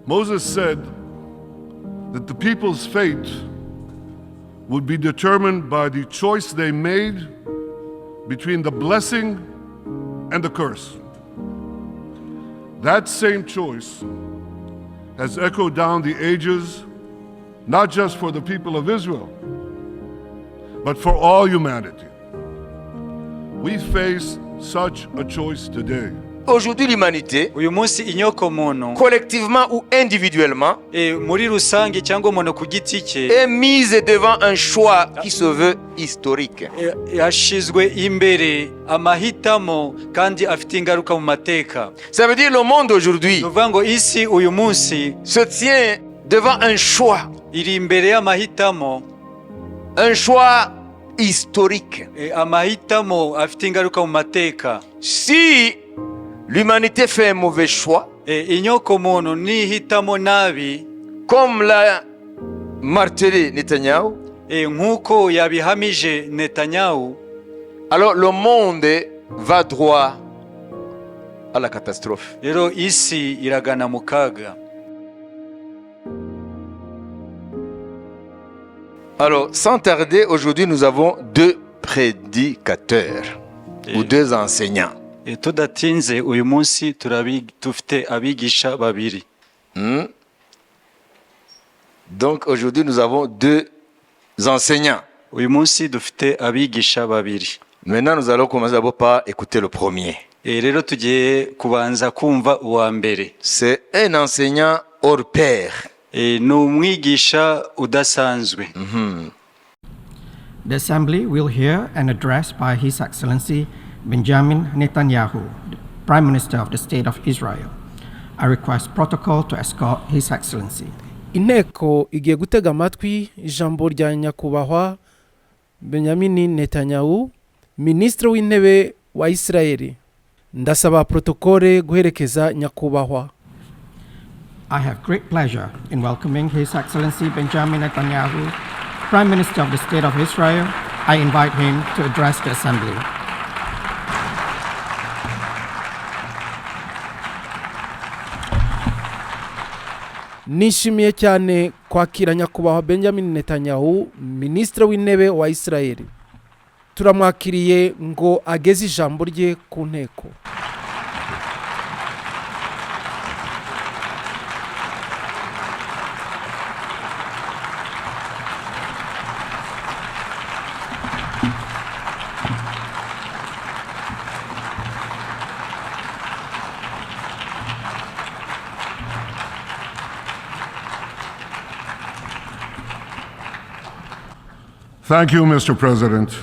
Moses said that the people's fate would be determined by the choice they made between the blessing and the curse. That same choice has echoed down the ages, not just for the people of Israel, but for all humanity. We face such a choice today. Aujourd'hui, l'humanité, Uyu munsi inyoko muntu, collectivement ou individuellement, muri rusange cyangwa umuntu ku giti cye, est mise devant un choix qui se veut historique. Yashizwe imbere amahitamo kandi afite ingaruka mu mateka. Ça veut dire le monde aujourd'hui Ni ukuvuga ngo isi uyu munsi se tient devant un choix, iri imbere y'amahitamo, un choix historique. Amahitamo afite ingaruka mu mateka. Si l'humanité fait un mauvais choix, Inyoko muntu nihitamo nabi, comme l'a martelé Netanyahu, nk'uko yabihamije Netanyahu, alors le monde va droit à la catastrophe. Rero isi iragana mu kaga. Alors, sans tarder, aujourd'hui, nous avons deux prédicateurs ou deux enseignants. Tudatinze uyu munsi dufite abigisha babiri. Donc, aujourd'hui, nous avons deux enseignants. Uyu munsi dufite abigisha babiri. Maintenant, nous allons commencer d'abord par écouter le premier. Rero tugiye kubanza kumva uwa mbere. C'est un enseignant hors pair. Ni umwigisha udasanzwe. The Assembly will hear an address by His Excellency Benjamin Netanyahu, the Prime Minister of the State of Israel. I request protocol to escort His Excellency. Inteko igiye gutega amatwi ijambo rya Nyakubahwa Benjamin Netanyahu, Minisitiri w'Intebe wa Isirayeli. Ndasaba protokole guherekeza nyakubahwa. I have great pleasure in welcoming His Excellency Benjamin Netanyahu, Prime Minister of the State of Israel. I invite him to address the Assembly. Nishimiye cyane kwakira Nyakubahwa Benjamin Netanyahu, Minisitiri w'Intebe wa Isirayeli. Turamwakiriye ngo ageze ijambo rye ku nteko. Thank you, Mr. President.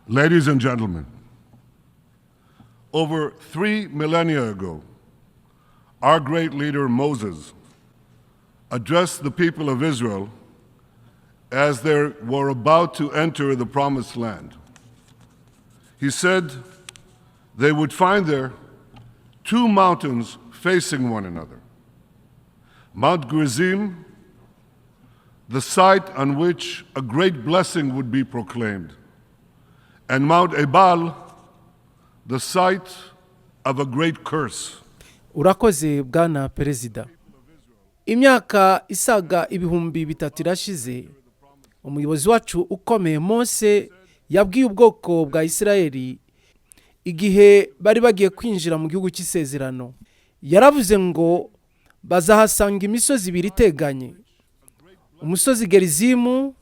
Ladies and gentlemen, over 3 millennia ago, our great leader Moses addressed the people of Israel as they were about to enter the promised land. He said they would find there two mountains facing one another: Mount Gerizim, the site on which a great blessing would be proclaimed, and Mount Ebal, the site of a great curse. Urakoze, Bwana Perezida. Imyaka isaga 3000 irashize, umuyobozi wacu ukomeye Mose yabwiye ubwoko bwa Isirayeli igihe bari bagiye kwinjira mu gihugu cy'isezerano. Yaravuze ngo bazahasanga imisozi ibiri iteganye: umusozi Gerizimu,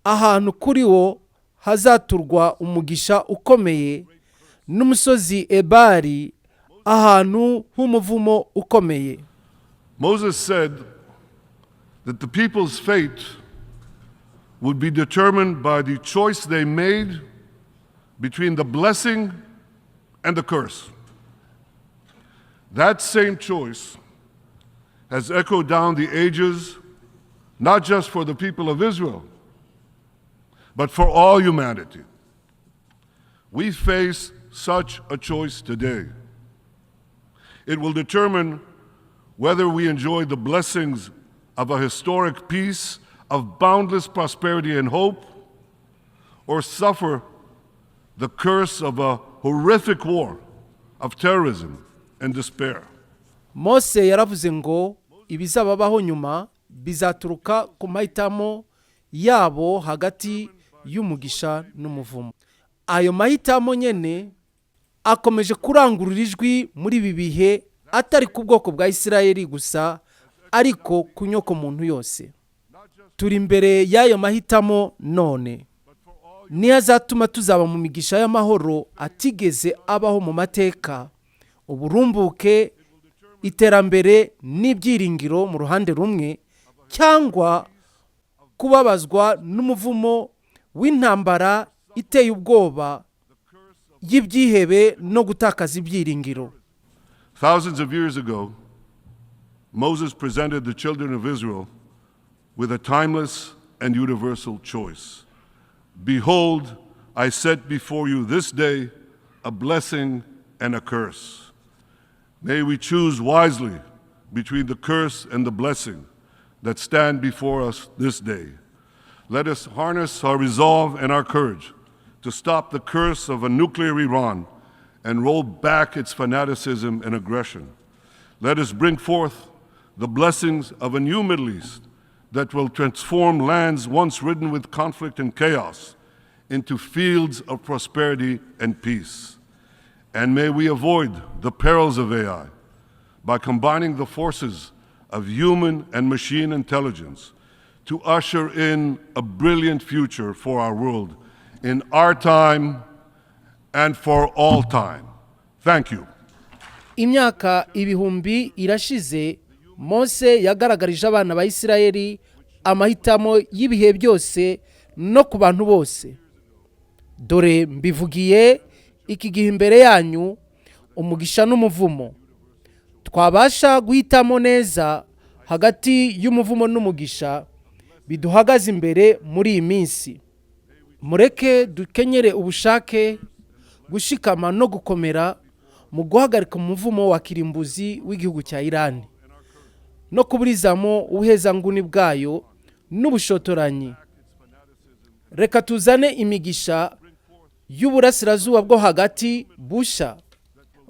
ahantu kuri wo hazaturwa umugisha ukomeye, n'umusozi Ebari, ahantu h'umuvumo ukomeye. Moses said that the people's fate would be determined by the choice they made between the blessing and the curse. That same choice has echoed down the ages, not just for the people of Israel, but for all humanity. We face such a choice today. It will determine whether we enjoy the blessings of a historic peace of boundless prosperity and hope, or suffer the curse of a horrific war of terrorism and despair. Mose yaravuze ngo ibizababaho nyuma bizaturuka ku mahitamo yabo hagati y'umugisha n'umuvumo. Ayo mahitamo nyine akomeje kurangurura ijwi muri ibi bihe, atari ku bwoko bwa Isirayeli gusa, ariko ku nyoko muntu yose. Turi imbere y'ayo mahitamo none, niyo azatuma tuzaba mu migisha y'amahoro atigeze abaho mu mateka, uburumbuke, iterambere n'ibyiringiro mu ruhande rumwe, cyangwa kubabazwa n'umuvumo w'intambara iteye ubwoba y'ibyihebe no gutakaza ibyiringiro. Thousands of years ago, Moses presented the children of Israel with a timeless and universal choice. "Behold, I set before you this day a blessing and a curse." May we choose wisely between the curse and the blessing that stand before us this day. Let us harness our resolve and our courage to stop the curse of a nuclear Iran and roll back its fanaticism and aggression. Let us bring forth the blessings of a new Middle East that will transform lands once ridden with conflict and chaos into fields of prosperity and peace. And may we avoid the perils of AI by combining the forces of human and machine intelligence to usher in a brilliant future for our world in our time and for all time. Thank you. Imyaka ibihumbi irashize, Mose yagaragarije abana ba Isirayeli amahitamo y'ibihe byose no ku bantu bose: "Dore mbivugiye iki gihe imbere yanyu umugisha n'umuvumo." Twabasha guhitamo neza hagati y'umuvumo n'umugisha biduhagaze imbere muri iyi minsi. Mureke dukenyere ubushake, gushikama no gukomera mu guhagarika umuvumo wa kirimbuzi w'igihugu cya Irani no kuburizamo ubuhezanguni bwayo n'ubushotoranyi. Reka tuzane imigisha y'uburasirazuba bwo hagati busha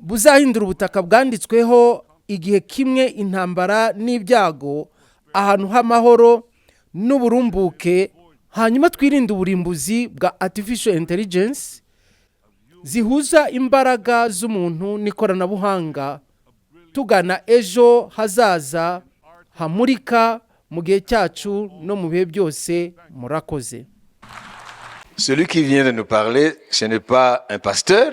buzahindura ubutaka bwanditsweho igihe kimwe intambara n'ibyago ahantu h'amahoro n'uburumbuke, hanyuma twirinde uburimbuzi bwa artificial intelligence zihuza imbaraga z'umuntu n'ikoranabuhanga, tugana ejo hazaza hamurika mu gihe cyacu no mu bihe byose. Murakoze. Celui qui vient de nous parler, ce n'est pas un pasteur,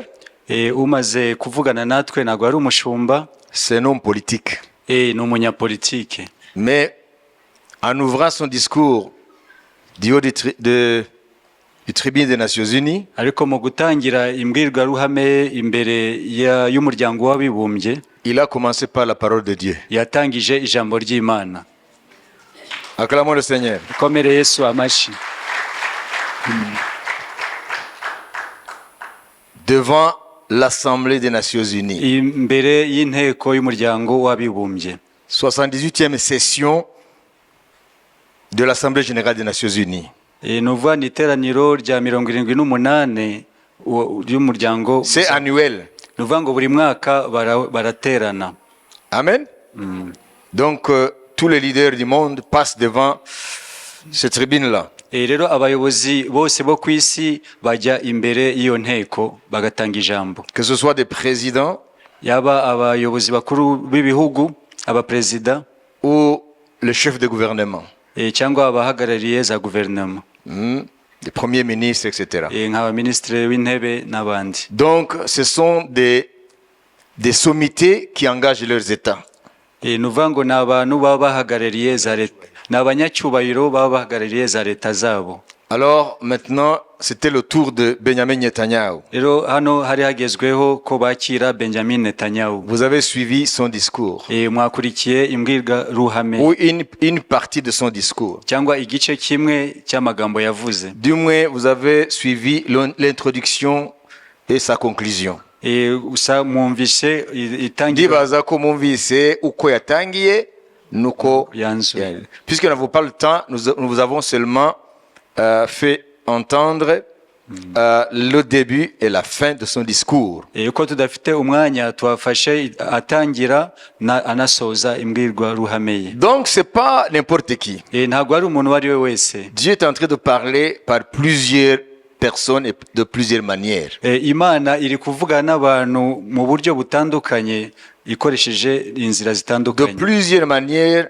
Umaze kuvugana natwe ntabwo ari umushumba, c'est un homme politique. Ni umunyapolitike. Mais en ouvrant son discours du haut du tribune des Nations Unies, Ariko mu gutangira imbwirwaruhame imbere y'Umuryango w'Abibumbye, il a commencé par la parole de Dieu. Yatangije ijambo ry'Imana. Acclamons le Seigneur. Ikomere Yesu amashyi. Devant l'Assemblée des Nations Unies, Imbere y'inteko y'Umuryango w'Abibumbye, 78e session de l'Assemblée générale des Nations Unies. Ni ukuvuga ni iteraniro rya 78 ry'umuryango. C'est annuel. Ni ukuvuga ngo buri mwaka baraterana. Amen. Donc, tous les leaders du monde passent devant cette tribune-là. Rero abayobozi bose bo ku isi bajya imbere y'iyo nteko bagatanga ijambo. Que ce soit des présidents Yaba abayobozi bakuru b'ibihugu, abaperezida, ou le chef de gouvernement, cyangwa abahagarariye za guverinoma, des premiers ministres, etc. Nk'abaminisitiri w'intebe n'abandi. Donc, ce sont des sommités qui engagent leurs États. Ni ukuvuga ngo ni abantu baba bahagarariye za leta, ni abanyacyubahiro baba bahagarariye za leta zabo. Alors, maintenant, c'était le tour de Benjamin Netanyahu. Rero hano hari hagezweho ko bakira Benjamin Netanyahu. Vous avez suivi son discours, Mwakurikiye imbwirwaruhame, ou une partie de son discours. Cyangwa igice kimwe cy'amagambo yavuze. Du moins, vous avez suivi l'introduction et sa conclusion. Gusa mwumvise itangiriro. Ndibaza ko mwumvise uko yatangiye nuko Yanzuye. Puisque nous n'avons pas le temps, nous vous avons seulement fait entendre le début et la fin de son discours. Uko tudafite umwanya, twafashe atangira na anasoza imbwirwaruhame ye. Donc, c'est pas n'importe qui. Ntabwo ari umuntu uwo ari we wese. Dieu est en train de parler par plusieurs personnes et de plusieurs manières. Imana iri kuvugana n'abantu mu buryo butandukanye, ikoresheje inzira De zitandukanye. Plusieurs manières.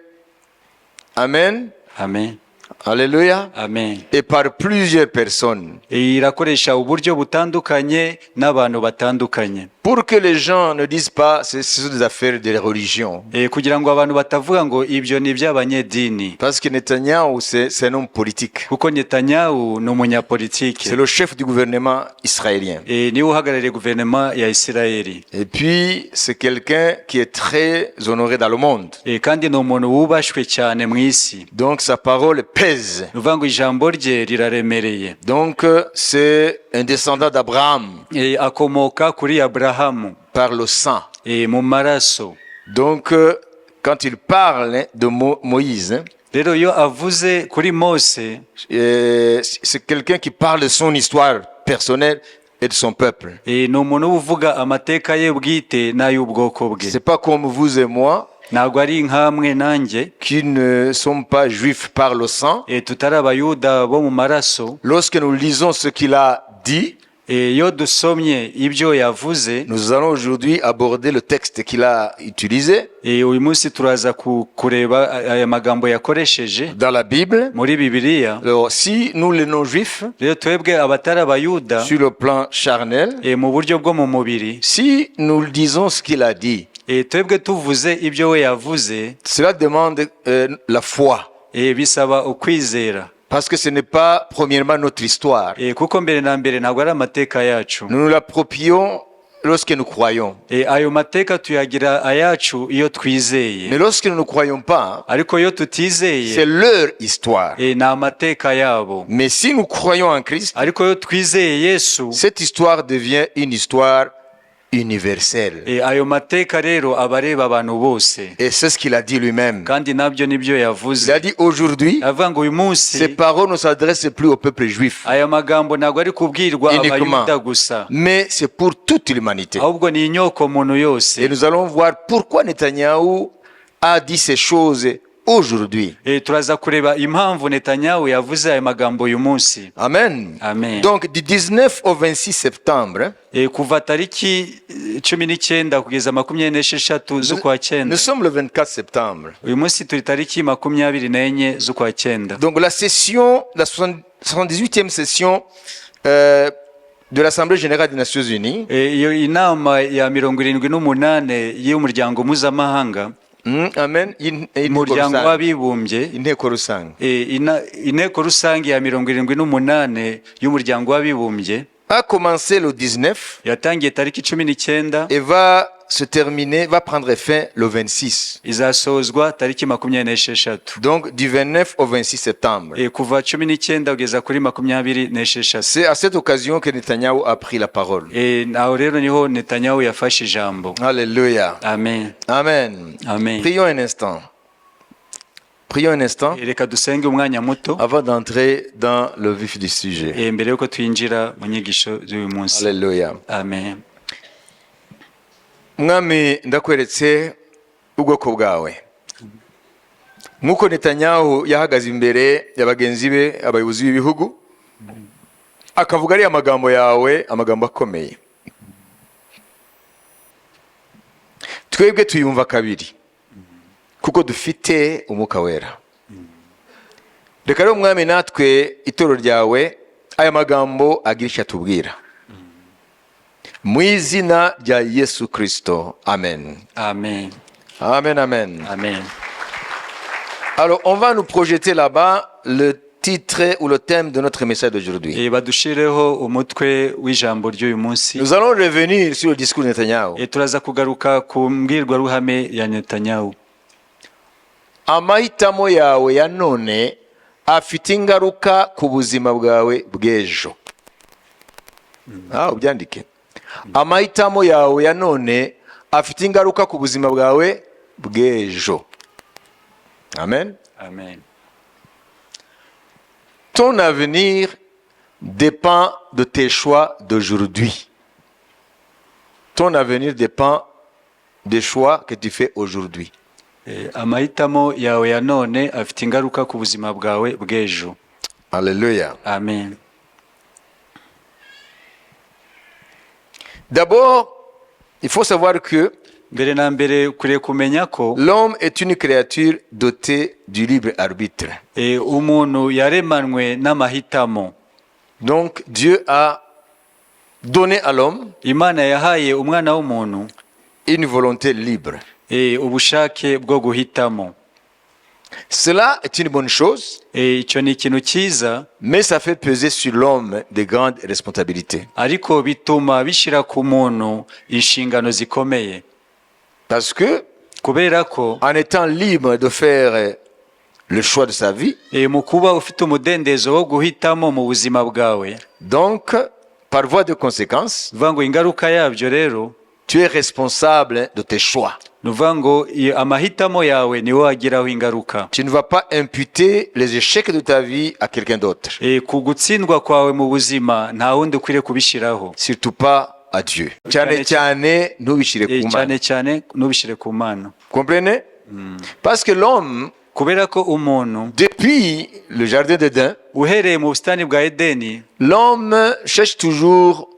Amen. Amen. Alléluia. Amen. Et par plusieurs personnes. Irakoresha uburyo butandukanye n'abantu batandukanye. Pour que les gens ne disent pas ce sont des affaires de religion. Kugira ngo abantu batavuga ngo ibyo ni iby'abanyedini. Parce que Netanyahu, c'est un homme politique. Kuko Netanyahu ni umunyapolitike. C'est le chef du gouvernement israélien. Niwe uhagarariye guverinoma ya Isirayeli. Et puis, c'est quelqu'un qui est très honoré dans le monde. Kandi ni umuntu wubashywe cyane mu isi. Donc, sa parole pèse. Ni ukuvuga ngo ijambo rye riraremereye. Donc, c'est un descendant d'Abraham Akomoka kuri Aburahamu par le sang. Mu maraso. Donc, quand il parle, hein, de Moïse, hein, Rero iyo avuze kuri Mose, c'est quelqu'un qui parle de son histoire personnelle et de son peuple. Ni umuntu uba uvuga amateka ye bwite n'ay'ubwoko bwe. C'est pas comme vous et moi Ntabwo ari nkamwe nanjye qui ne sommes pas juifs par le sang. Tutari abayuda bo mu maraso. Lorsque nous lisons ce qu'il a dit, Iyo dusomye ibyo yavuze, nous allons aujourd'hui aborder le texte qu'il a utilisé uyu munsi turaza kureba aya magambo yakoresheje dans la Bible. Muri Bibiliya. Alors, si nous, les non-juifs, Rero twebwe abatari abayuda, sur le plan charnel, mu buryo bwo mu mubiri, si nous disons ce qu'il a dit, twebwe tuvuze ibyo we yavuze, cela demande la foi. Bisaba ukwizera. Parce que ce n'est pas premièrement notre histoire. Kuko mbere na mbere ntabwo ari amateka yacu. Nous nous l'approprions lorsque nous croyons. Ayo mateka tuyagira ayacu iyo twizeye. Mais lorsque nous ne croyons pas, Ariko iyo tutizeye, c'est leur histoire. Ni amateka yabo. Mais si nous croyons en Christ, Ariko iyo twizeye Yesu, cette histoire devient une histoire universelle. Ayo mateka rero aba areba abantu bose. Et c'est ce qu'il a dit lui-même. Kandi nabyo nibyo yavuze. Il a dit aujourd'hui, Avuga ngo uyu munsi, ces paroles ne s'adressent plus au peuple juif, aya magambo ntabwo ari kubwirwa uniquement, abayuda gusa, mais c'est pour toute l'humanité. Ahubwo ni inyoko muntu yose. Et nous allons voir pourquoi Netanyahou a dit ces choses aujourd'hui. Turaza kureba impamvu Netanyahu yavuze aya magambo uyu munsi. Amen. Amen. Donc du 19 au 26 septembre, hein, Kuva tariki 19 kugeza 26 z'ukwa cyenda. Nous sommes le 24 septembre. Uyu munsi turi tariki 24 z'ukwa cyenda. Donc la session, la 78e session de l'Assemblée générale des Nations Unies, Iyo inama ya 78 y'umuryango mpuzamahanga, amen, inteko umuryango rusange. w'abibumbye, Inteko rusange, inteko rusange ya 78 y'umuryango w'abibumbye, a commencé le 19 yatangiye tariki 19, et va se terminer, va prendre fin le 26. Izasozwa tariki 26. Donc du 29 au 26 septembre. Kuva 19 kugeza kuri 26. C'est à cette occasion que Netanyahou a pris la parole. Aho rero niho Netanyahu yafashe ijambo. Alléluia. Amen. Amen. Amen. Prions un instant. Prions un instant Reka dusenge umwanya muto avant d'entrer dans le vif du sujet. Mbere yuko twinjira mu nyigisho z'uyu munsi. Alléluia. Amen. Mwami, ndakweretse ubwoko bwawe nk'uko Netanyahu yahagaze imbere ya bagenzi be, abayobozi b'ibihugu, akavuga ariya magambo yawe, amagambo akomeye. Twebwe tuyumva kabiri kuko dufite Umwuka Wera. Reka rero, Mwami, natwe itorero ryawe aya magambo agira icyo atubwira mu izina rya Yesu Kirisito, amen. Amen. Amen, amen. Amen. Alors, on va nous projeter là-bas le titre ou le thème de notre message d'aujourd'hui. Badushireho umutwe w'ijambo ry'uyu munsi. Nous allons revenir sur le discours de Netanyahu. Turaza kugaruka ku mbwirwaruhame ya Netanyahu. Amahitamo yawe ya none afite ingaruka ku buzima bwawe bw'ejo. Ah, ubyandike. Amahitamo yawe ya none afite ingaruka ku buzima bwawe bw'ejo. Amen. Amen. Ton avenir dépend de tes choix d'aujourd'hui. Ton avenir dépend des choix que tu fais aujourd'hui. Amahitamo yawe ya none afite ingaruka ku buzima bwawe bw'ejo. Alléluia. Amen. D'abord, il faut savoir que Mbere na mbere ukwiriye kumenya ko l'homme est une créature dotée du libre arbitre. Umuntu yaremanwe n'amahitamo. Donc, Dieu a donné à l'homme Imana yahaye umwana w'umuntu une volonté libre. Ubushake bwo guhitamo. Cela est une bonne chose, Icyo ni ikintu cyiza, mais ça fait peser sur l'homme de grandes responsabilités. Ariko bituma bishyira ku muntu inshingano zikomeye. Parce que, Kubera ko en étant libre de faire le choix de sa vie, mu kuba ufite umudendezo wo guhitamo mu buzima bwawe, donc, par voie de conséquence, bivuga ngo ingaruka yabyo rero, tu es responsable de tes choix. Ni ukuvuga ngo amahitamo yawe niwo wagiraho ingaruka. Tu ne vas pas imputer les échecs de ta vie à quelqu'un d'autre. Ku gutsindwa kwawe mu buzima nta wundi ukwiriye kubishyiraho. Surtout pas à Dieu. Cyane cyane ntubishyire ku Mana. Cyane cyane ntubishyire ku Mana. Comprenez? Parce que l'homme, Kubera ko umuntu, depuis le jardin d'Éden, uhereye mu busitani bwa Edeni, l'homme cherche toujours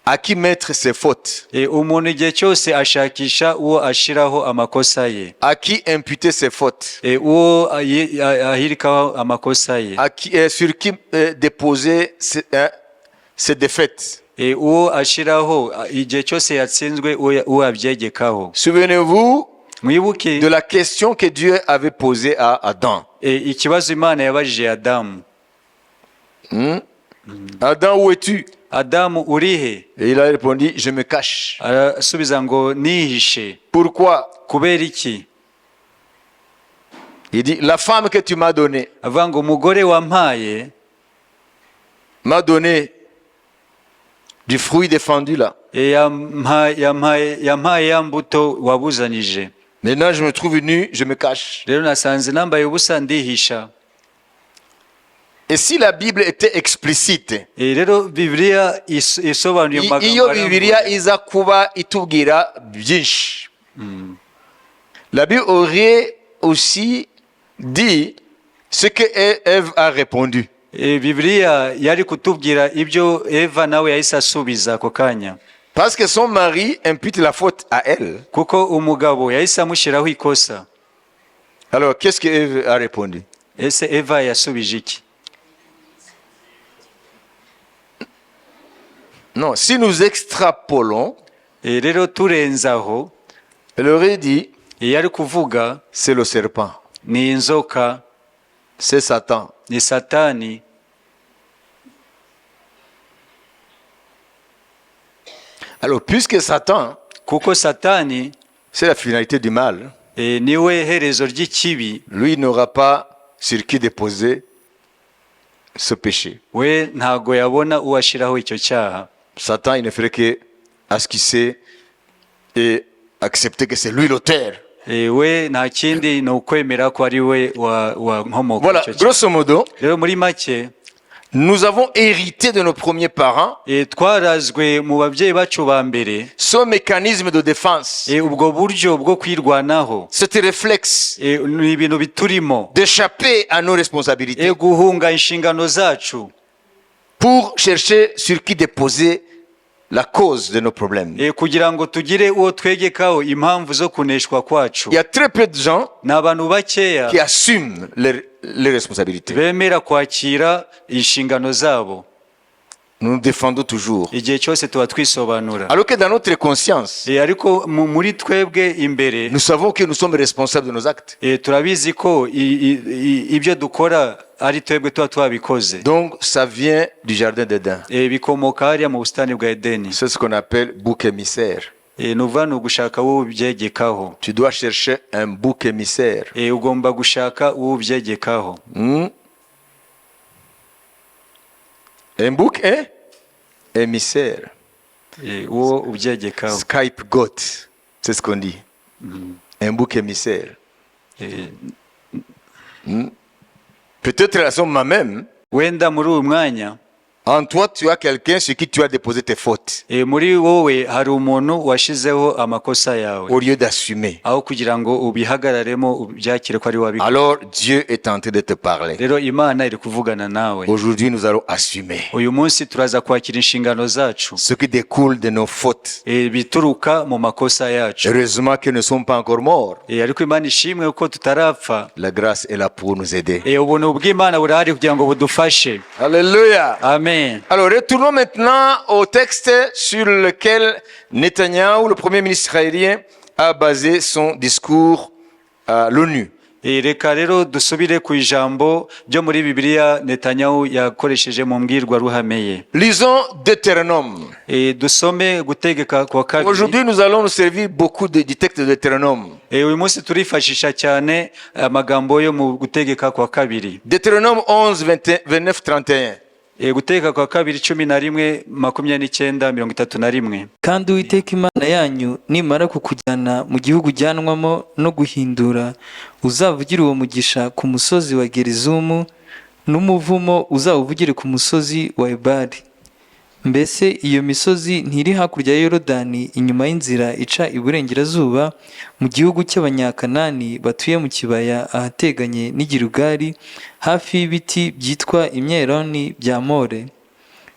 à qui mettre ses fautes, umuntu igihe cyose ashakisha uwo ashyiraho amakosa ye, à qui imputer ses fautes, uwo ahirikaho amakosa ye, sur qui déposer ses défaites. Uwo ashyiraho igihe cyose yatsinzwe uwo abyegekaho. Souvenez-vous Mwibuke de la question que Dieu avait posée à Adam. Ikibazo Imana yabajije Adamu. Adam, où es-tu? Adamu uri he? Et il a répondu, je me cache. Arasubiza ngo nihishe. Pourquoi? Kubera iki? Il dit, la femme que tu m'as donnée Avuga ngo umugore wampaye m'a donné du fruit défendu là. Yampaye ya mbuto wabuzanije. Maintenant, je me trouve nu, je me cache. Rero nasanze nambaye ubusa ndihisha. Et si la Bible était explicite, Rero Bibiliya isobanuye mu magambo iyo arambuye. Bibiliya iza kuba itubwira byinshi, la Bible aurait aussi dit ce que Ève a répondu. Bibiliya yari kutubwira ibyo Eva nawe yahise asubiza ako kanya. Parce que son mari impute la faute à elle. Kuko umugabo yahise amushyiraho ikosa. Alors, qu'est-ce que Ève a répondu? Ese Eva yasubije iki? Non, si nous extrapolons, Rero turenze aho, elle aurait dit, yari kuvuga, c'est le serpent, ni inzoka, c'est Satan. Ni Satani. Alors, puisque Satan, Kuko Satani, c'est la finalité du mal, niwe herezo ry'ikibi, lui n'aura pas sur qui déposer ce péché. We ntago yabona uwo ashyiraho icyo cyaha. Satan, il ne ferait que esquisser et accepter que c'est lui l'auteur. We nta kindi ni ukwemera ko ari we wa nkomoko Voilà, icyo cyaha. Grosso modo, Rero muri make, nous avons hérité de nos premiers parents twarazwe mu babyeyi bacu ba mbere ce mécanisme de défense, ubwo buryo bwo kwirwanaho, cet réflexe ni ibintu biturimo d'échapper à nos responsabilités guhunga inshingano zacu pour chercher sur qui déposer la cause de nos problèmes. Kugira ngo tugire uwo twegekaho impamvu zo kuneshwa kwacu. Il y a très peu de gens Ni abantu bakeya qui assument leurs responsabilités. Bemera kwakira inshingano zabo. Nous nous défendons toujours. Igihe cyose tuba twisobanura. Alors que dans notre conscience, Ariko muri twebwe imbere, nous savons que nous sommes responsables de nos actes. Turabizi ko ibyo dukora ari twebwe tuba twabikoze. Donc, ça vient du jardin d'Éden. Bikomoka hariya mu busitani bwa Edeni. C'est ce qu'on appelle bouc émissaire. Ni ukuvuga ni ugushaka uwo ubyegekaho. Tu dois chercher un bouc émissaire. Ugomba gushaka uwo ubyegekaho. Un bouc, hein? Émissaire. Uwo ubyegekaho. Scapegoat. C'est ce qu'on dit. Un bouc émissaire. Peut-être à ce moment même, Wenda muri uyu mwanya, En toi, tu as quelqu'un sur qui tu as déposé tes fautes Muri wowe hari umuntu washizeho amakosa yawe au lieu d'assumer. Aho kugira ngo ubihagararemo ubyakire ko ari wabikoze. Alors, Dieu est en train de te parler. Rero Imana iri kuvugana nawe. Aujourd'hui, nous allons assumer Uyu munsi turaza kwakira inshingano zacu ce qui découle de nos fautes. Bituruka mu makosa yacu. Heureusement que nous ne sommes pas encore morts. Ariko Imana ishimwe ko tutarapfa. La grâce est là pour nous aider. Ubuntu bw'Imana burahari kugira ngo budufashe. Alléluia. Amen. Alors, retournons maintenant au texte sur lequel Netanyahu, le premier ministre israélien, a basé son discours à l'ONU. Reka rero dusubire ku ijambo ryo muri Bibiliya Netanyahu yakoresheje mu mbwirwaruhame ye. Lisons Deutéronome. Dusome Gutegeka kwa Kabiri. Aujourd'hui, nous allons nous servir beaucoup du texte de Deutéronome. Uyu munsi turifashisha cyane amagambo yo mu Gutegeka kwa Kabiri. Deutéronome 11, 21, 29, 31. Gutegeka kwa Kabiri 11, 29, 31. Kandi Uwiteka Imana yanyu nimara kukujyana mu gihugu ujyanwamo no guhindura, uzavugire uwo mugisha ku musozi wa Gerizumu, n'umuvumo uzawuvugire ku musozi wa Ebali. Mbese iyo misozi ntiri hakurya ya Yorodani, inyuma y'inzira ica iburengerazuba, mu gihugu cy'Abanyakanani batuye mu kibaya ahateganye n'i Gilugali, hafi y'ibiti byitwa imyeroni bya More?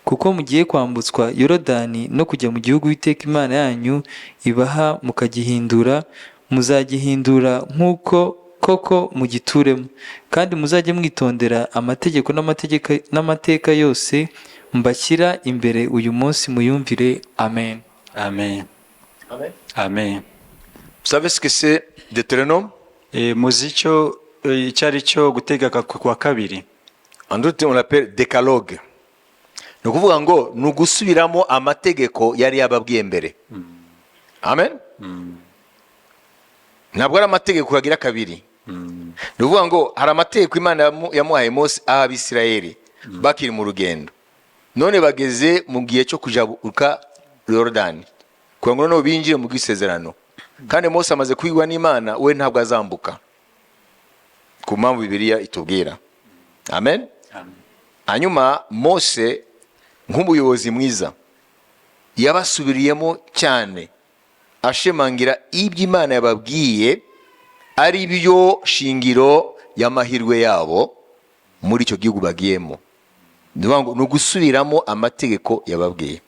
Kuko mugiye kwambutswa Yorodani no kujya mu gihugu Uwiteka Imana yanyu ibaha mukagihindura, muzagihindura nk'uko koko mugituremo. Kandi muzajye mwitondera amategeko n'amateka yose mbashyira imbere uyu munsi, muyumvire. Amen. Amen, amen. Vous savez ce que c'est, Deutéronome? Muzi icyo ari cyo Gutegeka kwa Kabiri? En d'autres termes, on l'appelle décalogue. Ni ukuvuga ngo ni ugusubiramo amategeko yari yababwiye mbere. Amen. Ntabwo ari amategeko yagira kabiri. Ni ukuvuga ngo hari amategeko Imana yamuhaye Mose aha Abisirayeli bakiri mu rugendo. None bageze mu gihe cyo kujabuka Yorodani kugira ngo noneho binjire mu bw'isezerano, kandi Mose amaze kwigwa n'Imana, we ntabwo azambuka ku mpamvu Bibiliya itubwira. Amen. Hanyuma Mose nk'umuyobozi mwiza yabasubiriyemo cyane, ashimangira ibyo Imana yababwiye ari byo shingiro y'amahirwe yabo muri icyo gihugu bagiyemo. Ni ukuvuga ngo ni ugusubiramo amategeko yababwiye.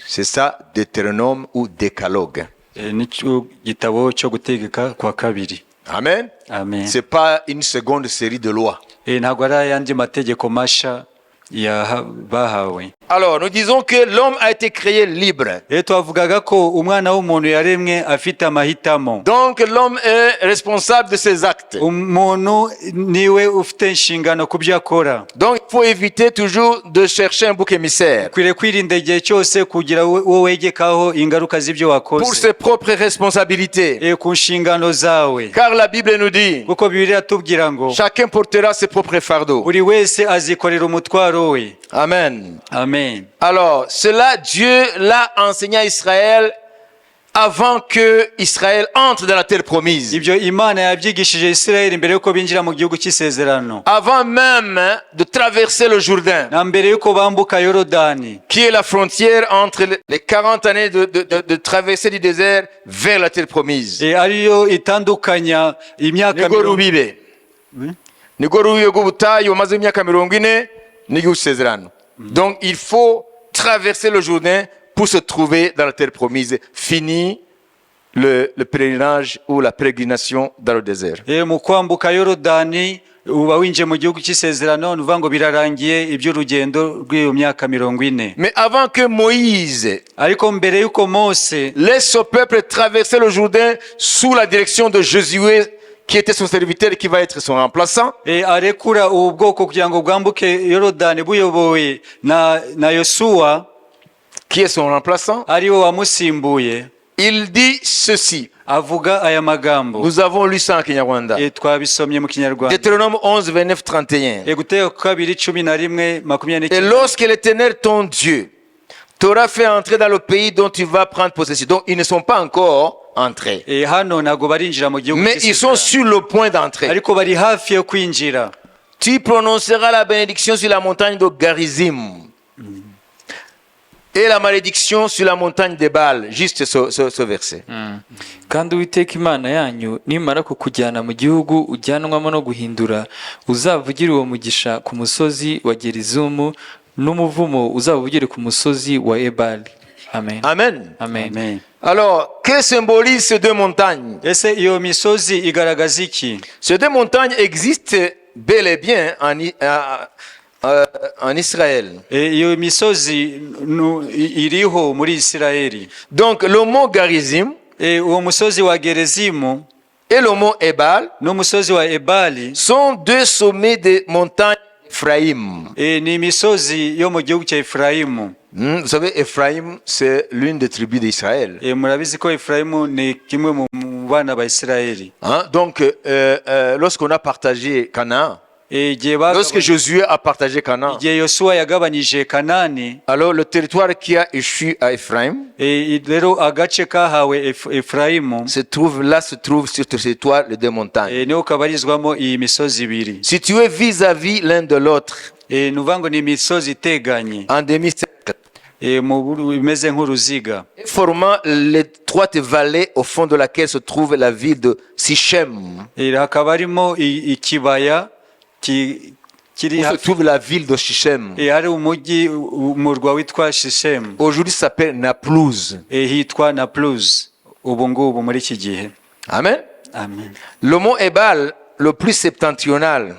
C'est ça, Deutéronome ou décalogue. Nicyo gitabo cyo Gutegeka kwa Kabiri. Amen. Amen. C'est pas une seconde série de lois. Ntabwo ari ayandi mategeko masha bahawe. Alors, nous disons que l'homme a été créé libre. Twavugaga ko umwana w'umuntu yaremwe afite amahitamo. Donc l'homme est responsable de ses actes. Umuntu niwe ufite inshingano ku byo akora. Donc il faut éviter toujours de chercher un bouc émissaire Ukwiriye kwirinda igihe cyose kugira uwo wegekaho ingaruka z'ibyo pour wakoze ses propres responsabilités. Ku nshingano zawe. Car la Bible nous dit, Kuko Bibiliya iratubwira ngo chacun portera ses propres fardeaux. buri wese azikorera umutwaro we. Amen. Amen. Alors, cela, Dieu l'a enseigné à Israël avant que Israël entre dans la terre promise. Ibyo Imana yabyigishije Isirayeli mbere y'uko binjira mu gihugu cy'isezerano. Avant même de traverser le Jourdain, Na mbere y'uko bambuka Yorodani, qui est la frontière entre les 40 années de traversée du désert vers la terre promise. Ariyo itandukanya imyaka Nirwo 40 rubibe. Nirwo rubibe rw'ubutayu bumaze imyaka 40 n'igihugu cy'isezerano. Donc il faut traverser le Jourdain pour se trouver dans la terre promise. Fini le pèlerinage ou la pérégrination dans le désert. Mu kwambuka Yorodani uba winjiye mu gihugu cy'isezerano, ni ukuvuga ngo birarangiye iby'urugendo rw'iyo myaka 40. Mais avant que Moïse Ariko mbere y'uko Mose laisse son peuple traverser le Jourdain sous la direction de Josué, qui était son serviteur et qui va être son remplaçant, arekura ubu bwoko kugira ngo bwambuke Yorodani buyobowe na Yosuwa, qui est son remplaçant, ari we wamusimbuye, il dit ceci. Avuga aya magambo. Nous avons lu ça en Kinyarwanda. Twabisomye mu Kinyarwanda. Deutéronome 11, 29, 31. Gutegeka Kabiri 11, 29. Et lorsque l'Éternel, ton Dieu, t'aura fait entrer dans le pays dont tu vas prendre possession. Donc, ils ne sont pas encore entrés. Hano ntabwo barinjira mu gihugu Mais ils sont cy'isezerano. Sur le point d'entrer. Ariko bari hafi yo kwinjira. Tu prononceras la bénédiction sur la montagne de Garizim. Et la malédiction sur la montagne d'Ebal. Juste ce verset. Kandi Uwiteka Imana yanyu nimara kukujyana mu gihugu ujyanwamo no guhindura, uzavugire uwo mugisha ku musozi wa Gerizumu, n'umuvumo uzawuvugire ku musozi wa Ebali. Amen. Amen. Amen. Amen. Alors, que symbolisent ces deux montagnes? Ese iyo misozi igaragaza iki? Ces deux montagnes existent bel et bien en Israël. E, iyo misozi iriho muri Isirayeli. Donc, le mont Garizim E, uwo musozi wa Gerezimu et le mont Ebal n'umusozi wa Ebali sont deux sommets des montagnes d'Ephraïm. E, ni imisozi yo mu gihugu cya Efurayimu. Vous savez, Ephraïm, c'est l'une des tribus d'Israël. E, murabizi ko Efurayimu ni kimwe mu bana ba Isirayeli. Hein? Donc, lorsqu'on a partagé Canaan, E, igihe lorsque Josué a partagé Canaan, igihe Yosuwa yagabanyije Kanani, alors le territoire qui a échu à Ephraïm e, rero agace kahawe Efurayimu se trouve là, se trouve sur ce territoire les deux montagnes, e, niho kabarizwamo iyi misozi ibiri. Situées vis-à-vis l'un de l'autre, E, ni ukuvuga ngo ni imisozi iteganye en demi-cercle, e, imeze nk'uruziga, formant l'étroite vallée au fond de laquelle se trouve la ville de Sichem. E, hakaba harimo ikibaya kiri Où se trouve la ville de Sichem. E, hari umujyi, umurwa witwa Shishemu. Aujourd'hui, ça s'appelle Naplouse. E, hitwa Naplouse ubu ngubu muri iki gihe. Amen. Amen. Le mont Ebal, le plus septentrional,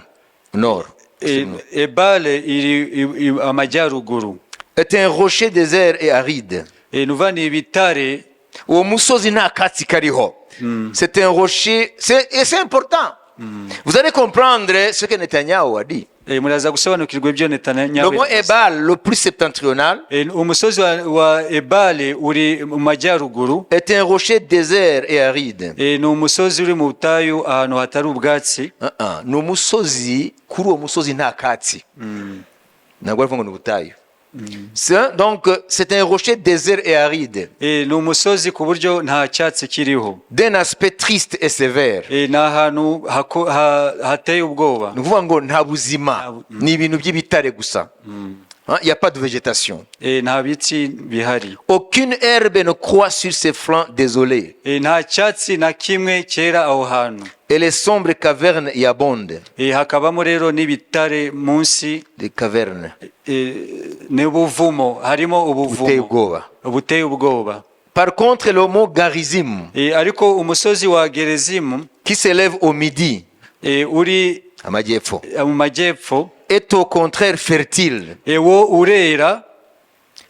nord, E, Ebale iri amajyaruguru est un rocher désert et aride. E, nuva ni ibitare. Uwo musozi nta katsi kariho. C'est un rocher, et c'est important. Vous allez comprendre ce que Netanyahu a dit. E, muraza gusobanukirwa ibyo Le Netanyahu mont yavuze. Ebal, le plus septentrional, E, umusozi wa Ebale uri mu majyaruguru est un rocher désert et aride. E, ni umusozi uri mu butayu ahantu hatari ubwatsi. Ah, ah. Ni umusozi, kuri uwo musozi nta katsi. Ntabwo baravuga ngo ni ubutayu. Donc, c'est un rocher désert et aride, E, ni umusozi ku buryo nta cyatsi kiriho. D'un aspect triste et sévère. E, ni ahantu hateye ubwoba. Ni ukuvuga ngo nta buzima, ni ibintu by'ibitare gusa. Hein, il n'y a pas de végétation. E, nta biti bihari. Aucune herbe ne croît sur ses flancs désolés. E, nta cyatsi na kimwe cyera aho hantu. Et les sombres cavernes y abondent. E, hakabamo rero n'ibitare munsi. Des cavernes. E, n'ubuvumo, harimo Buteye ubuvumo ubwoba. Buteye ubwoba. Par contre, le mont Garizim, E, ariko umusozi wa Gerezimu qui s'élève au midi, e, uri amajyepfo, mu majyepfo est au contraire fertile, e, wo urera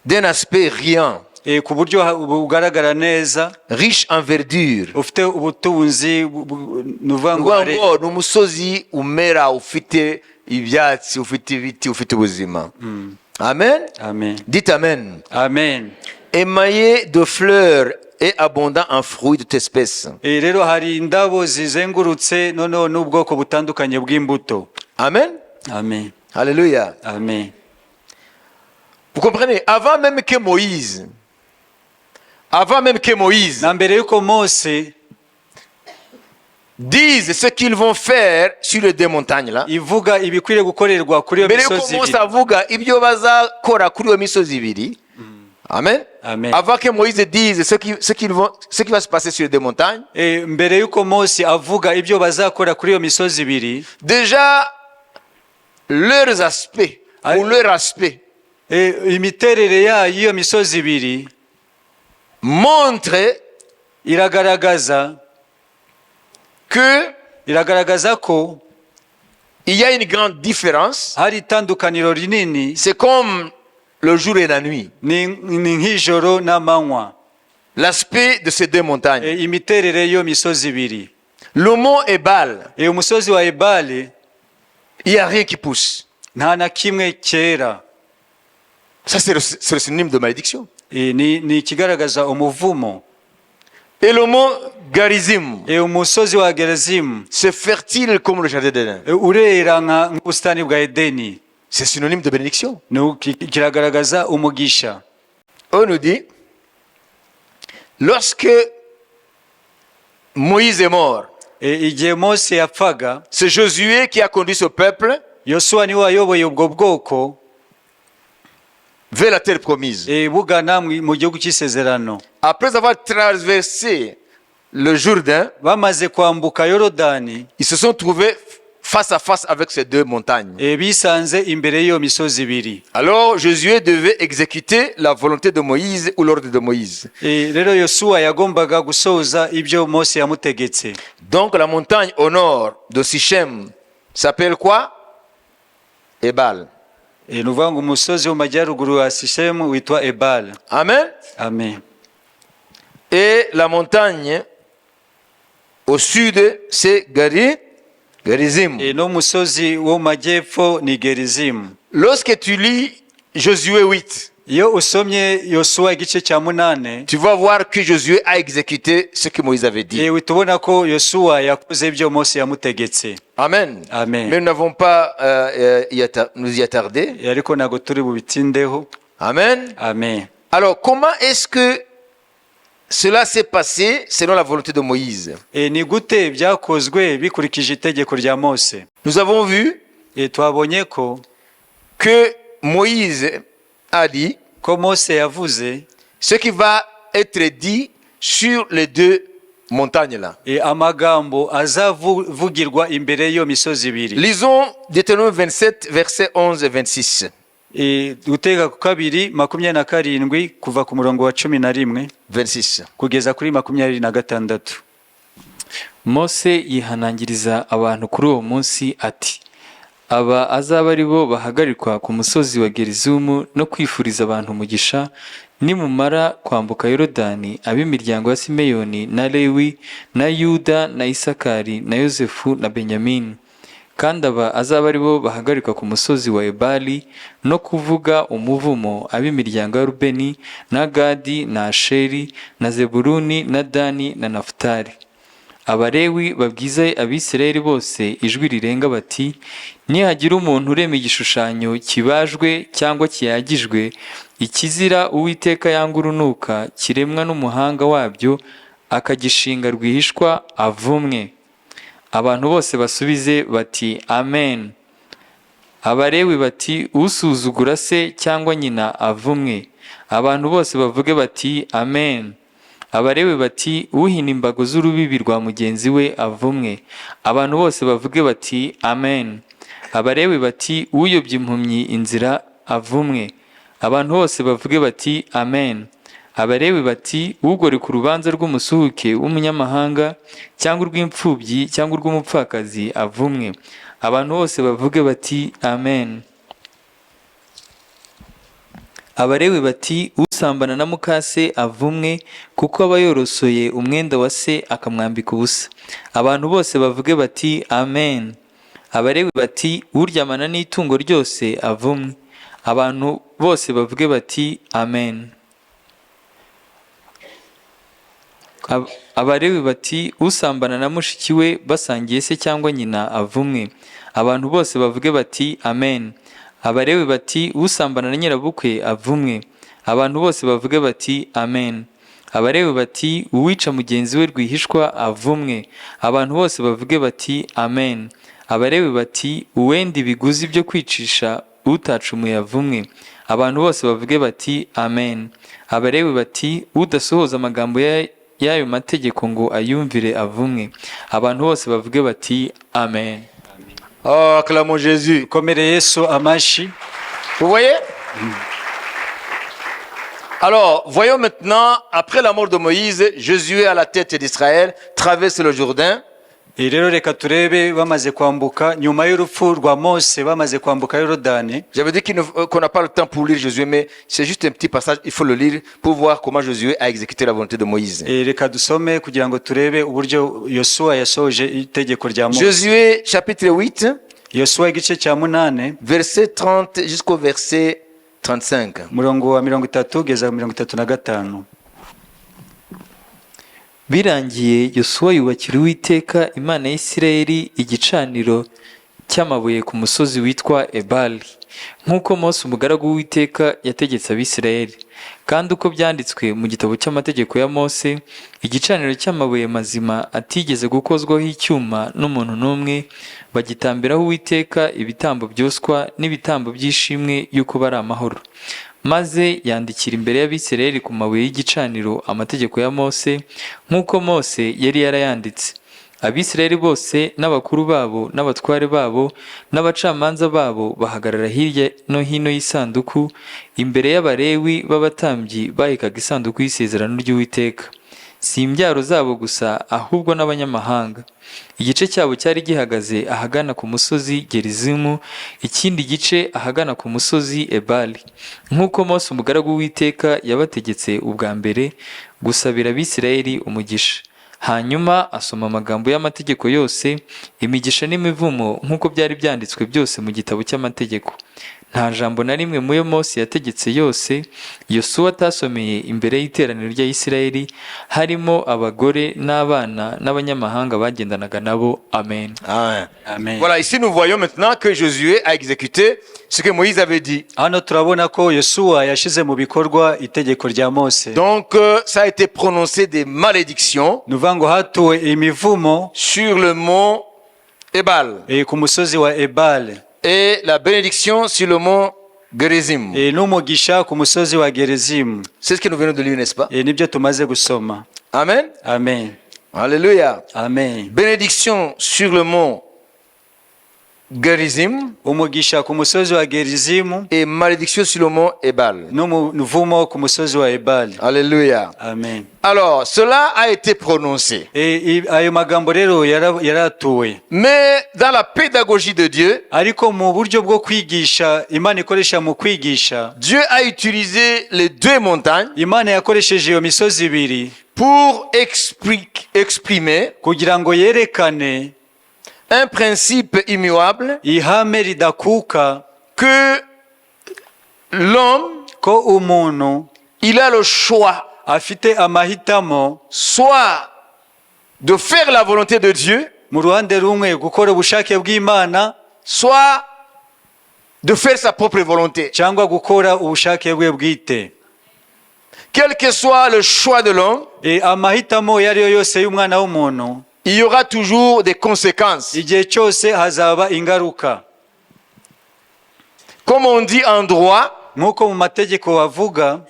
d'un aspect riant, e, ku buryo bugaragara neza, riche en verdure. Ufite ubutunzi ni ukuvuga Ni ngo ukuvuga ngo ni umusozi umera, ufite ibyatsi, ufite ibiti, ufite ubuzima. Amen. Amen. Dites amen. Amen. Émaillé de fleurs et abondant en fruits de toute espèce. E, rero hari indabo zizengurutse noneho n'ubwoko butandukanye bw'imbuto. Amen. Amen. Alléluia. Amen. Vous comprenez? Avant même que Moïse Na mbere y'uko Mose dise ce qu'ils vont faire sur les deux montagnes là, ivuga ibikwiriye gukorerwa kuri iyo mbere y'uko misozi Mose ibiri avuga ibyo bazakora kuri iyo misozi ibiri, amen. Amen. Avant que Moïse dise ce qui va se passer sur les deux montagnes, E, mbere y'uko Mose avuga ibyo bazakora kuri iyo misozi ibiri, déjà leurs aspects ou leur aspect e, imiterere yayo y'iyo misozi ibiri montrent iragaragaza que iragaragaza ko il y a une grande différence. Hari itandukaniro rinini. C'est comme le jour et la nuit. Ni nk'ijoro n'amanywa. L'aspect de ces deux montagnes. E, imiterere y'iyo misozi ibiri. Le mont Ebal, E, umusozi wa Ebali il n'y a rien qui pousse. Nta na kimwe cyera. Ça, c'est le synonyme de malédiction. E, ni ikigaragaza umuvumo. Et le mont Garizim, E, umusozi wa Gerezimu c'est fertile comme le jardin d'Éden. E, urera nk'ubusitani bwa Edeni. C'est synonyme de bénédiction. Kiragaragaza umugisha. On nous dit, lorsque Moïse est mort, E, igihe Mose yapfaga, c'est Josué qui a conduit ce peuple Yosuwa niwe wayoboye ubwo bwoko vers la terre promise. Bugana mu gihugu cy'isezerano. Après avoir traversé le Jourdain, Bamaze kwambuka Yorodani, ils se sont trouvés face à face avec ces deux montagnes. Bisanze imbere y'iyo misozi ibiri. Alors Josué devait exécuter la volonté de Moïse ou l'ordre de Moïse. Rero Yosuwa yagombaga gusoza ibyo Mose yamutegetse. Donc la montagne au nord de Sichem s'appelle quoi? Ebal. Ni ukuvuga ngo umusozi wo mu majyaruguru wa Sishemu witwa Ebal. Amen. Amen. Et la montagne au sud, c'est Garizim. No musozi wo mu majyepfo ni Gerizimu. Lorsque tu lis Josué 8, Iyo usomye Yosuwa igice cya 8, tu vas voir que Josué a exécuté ce que Moïse avait dit. Uhita ubona ko Yosuwa yakoze ibyo Mose yamutegetse. Amen. Amen. Mais nous n'avons pas nous y attarder. Ariko ntabwo turi bubitindeho. Amen. Amen. Alors, comment est-ce que cela s'est passé selon la volonté de Moïse? Ni gute byakozwe bikurikije itegeko rya Mose? Nous avons vu Twabonye ko que Moïse a dit ko Mose yavuze ce qui va être dit sur les deux montagnes là. Amagambo azavugirwa imbere y'iyo misozi ibiri. Lisons Deutéronome 27, versets 11 et 26. Gutegeka ku kabiri 27 kuva ku murongo wa 11 26. kugeza kuri 26. Mose yihanangiriza abantu kuri uwo munsi ati: "Aba azaba ari bo bahagarikwa ku musozi wa Gerizumu no kwifuriza abantu umugisha nimumara kwambuka Yorodani, ab'imiryango ya Simeyoni na Lewi na Yuda na Isakari na Yozefu na Benyamini. Kandi aba azaba ari bo bahagarikwa ku musozi wa Ebali no kuvuga umuvumo, ab'imiryango ya Rubeni na Gadi na Asheri na Zebuluni na Dani na Nafutali. Abalewi babwize Abisirayeli bose ijwi rirenga bati: 'Nihagira umuntu urema igishushanyo kibajwe cyangwa kiyagijwe, ikizira Uwiteka yanga urunuka, kiremwa n'umuhanga wabyo akagishinga rwihishwa, avumwe.' Abantu bose basubize bati: 'Amen.' Abalewi bati: 'Usuzugura se cyangwa nyina avumwe.' Abantu bose bavuge bati: 'Amen.' Abalewi bati: 'Uhina imbago z'urubibi rwa mugenzi we avumwe.' Abantu bose bavuge bati: 'Amen.' Abalewi bati: 'Uyobya impumyi inzira avumwe.' Abantu bose bavuge bati: 'Amen.' Abalewi bati: 'Ugoreka urubanza rw'umusuhuke w'umunyamahanga cyangwa urw'imfubyi cyangwa urw'umupfakazi avumwe.' Abantu bose bavuge bati: 'Amen.' Abalewi bati: 'Usambana na mukase avumwe, kuko aba yorosoye umwenda wa se akamwambika ubusa.' Abantu bose bavuge bati: 'Amen.' Abalewi bati: 'Uryamana n'itungo ryose avumwe.' Abantu bose bavuge bati: 'Amen.' Abalewi bati: 'Usambana na mushiki we basangiye se cyangwa nyina avumwe.' Abantu bose bavuge bati: 'Amen.' Abalewi bati: 'Usambana na nyirabukwe avumwe.' Abantu bose bavuge bati: 'Amen.' Abalewi bati: 'Uwica mugenzi we rwihishwa avumwe.' Abantu bose bavuge bati: 'Amen.' Abalewi bati: 'Uwenda ibiguzi byo kwicisha utacumuye avumwe.' Abantu bose bavuge bati: 'Amen.' Abalewi bati: 'Udasohoza amagambo y'ayo mategeko ngo ayumvire avumwe.' Abantu bose bavuge bati: 'Amen.'" Oh, acclamons Jésus. Komere Yesu amashyi. Vous voyez? Alors, voyons maintenant, après la mort de Moïse, Josué à la tête d'Israël traverse le Jourdain. Rero reka turebe bamaze kwambuka nyuma y'urupfu rwa Mose bamaze kwambuka Yorodani. J'avais dit qu'on n'a pas le temps pour lire Josué, mais c'est juste un petit passage, il faut le lire pour voir comment Josué a exécuté la volonté de Moïse. Reka dusome kugira ngo turebe uburyo Yosuwa yasohoje itegeko rya Mose. Josué chapitre 8, Yosuwa igice cya 8, verset 30 jusqu'au verset 35. Umurongo wa 30 kugeza 35. Birangiye Yosuwa yubakira Uwiteka Imana ya Isirayeli igicaniro cy'amabuye ku musozi witwa Ebali, nk'uko Mose umugaragu w'Uwiteka yategetse Abisirayeli, kandi uko byanditswe mu gitabo cy'amategeko ya Mose, igicaniro cy'amabuye mazima atigeze gukozwaho icyuma n'umuntu n'umwe, bagitambiraho Uwiteka ibitambo byoswa n'ibitambo by'ishimwe y'uko bari amahoro. Maze yandikira imbere y'Abisirayeli ku mabuye y'igicaniro amategeko ya Mose, nk'uko Mose yari yarayanditse. Abisirayeli bose n'abakuru babo n'abatware babo n'abacamanza babo bahagarara hirya no hino y'isanduku, imbere y'Abalewi b'abatambyi bahekaga isanduku y'isezerano ry'Uwiteka. Si imbyaro zabo gusa, ahubwo n'abanyamahanga. Igice cyabo cyari gihagaze ahagana ku musozi Gerizimu, ikindi gice ahagana ku musozi Ebali, nk'uko Mose umugaragu w'Uwiteka yabategetse ubwa mbere gusabira Abisirayeli umugisha. Hanyuma asoma amagambo y'amategeko yose, imigisha n'imivumo, nk'uko byari byanditswe byose mu gitabo cy'amategeko. Nta jambo na rimwe mu yo Mose yategetse yose Yosuwa atasomeye imbere y'iteraniro ry'Abisirayeli, harimo abagore n'abana n'abanyamahanga bagendanaga nabo. Amen. Amen. Amen. Voilà, ici nous voyons maintenant que Josué a exécuté ce que Moïse avait dit. Hano turabona ko Yosuwa yashyize mu bikorwa itegeko rya Mose. Donc, ça a été prononcé des malédictions Ni ukuvuga ngo hatuwe imivumo sur le mont Ebal ku musozi wa Ebal et la bénédiction sur le mont Gerizim. N'umugisha ku musozi wa Gerezimu. C'est ce que nous venons de lire, n'est-ce pas? Nibyo tumaze gusoma. Amen. Amen. Alléluia. Amen. Bénédiction sur le mont Gerizim Umugisha ku musozi wa Gerizimu et malédiction sur le mont Ebal. N'umuvumo ku musozi wa Ebal. Alléluia. Amen. Alors, cela a été prononcé. Ayo magambo rero yaratuwe. Mais dans la pédagogie de Dieu, Ariko mu buryo bwo kwigisha Imana ikoresha mu kwigisha, Dieu a utilisé les deux montagnes Imana yakoresheje iyo misozi ibiri pour exprimer kugira ngo yerekane un principe immuable ihame ridakuka que l'homme, ko umuntu il a le choix afite amahitamo, soit de faire la volonté de Dieu, mu ruhande rumwe gukora ubushake bw'Imana, soit de faire sa propre volonté. Cyangwa gukora ubushake bwe bwite. Quel que soit le choix de l'homme, Amahitamo ayo ari yo yose y'umwana w'umuntu, il y aura toujours des conséquences. Igihe cyose hazaba ingaruka. Comme on dit en droit, Nk'uko mu mategeko bavuga,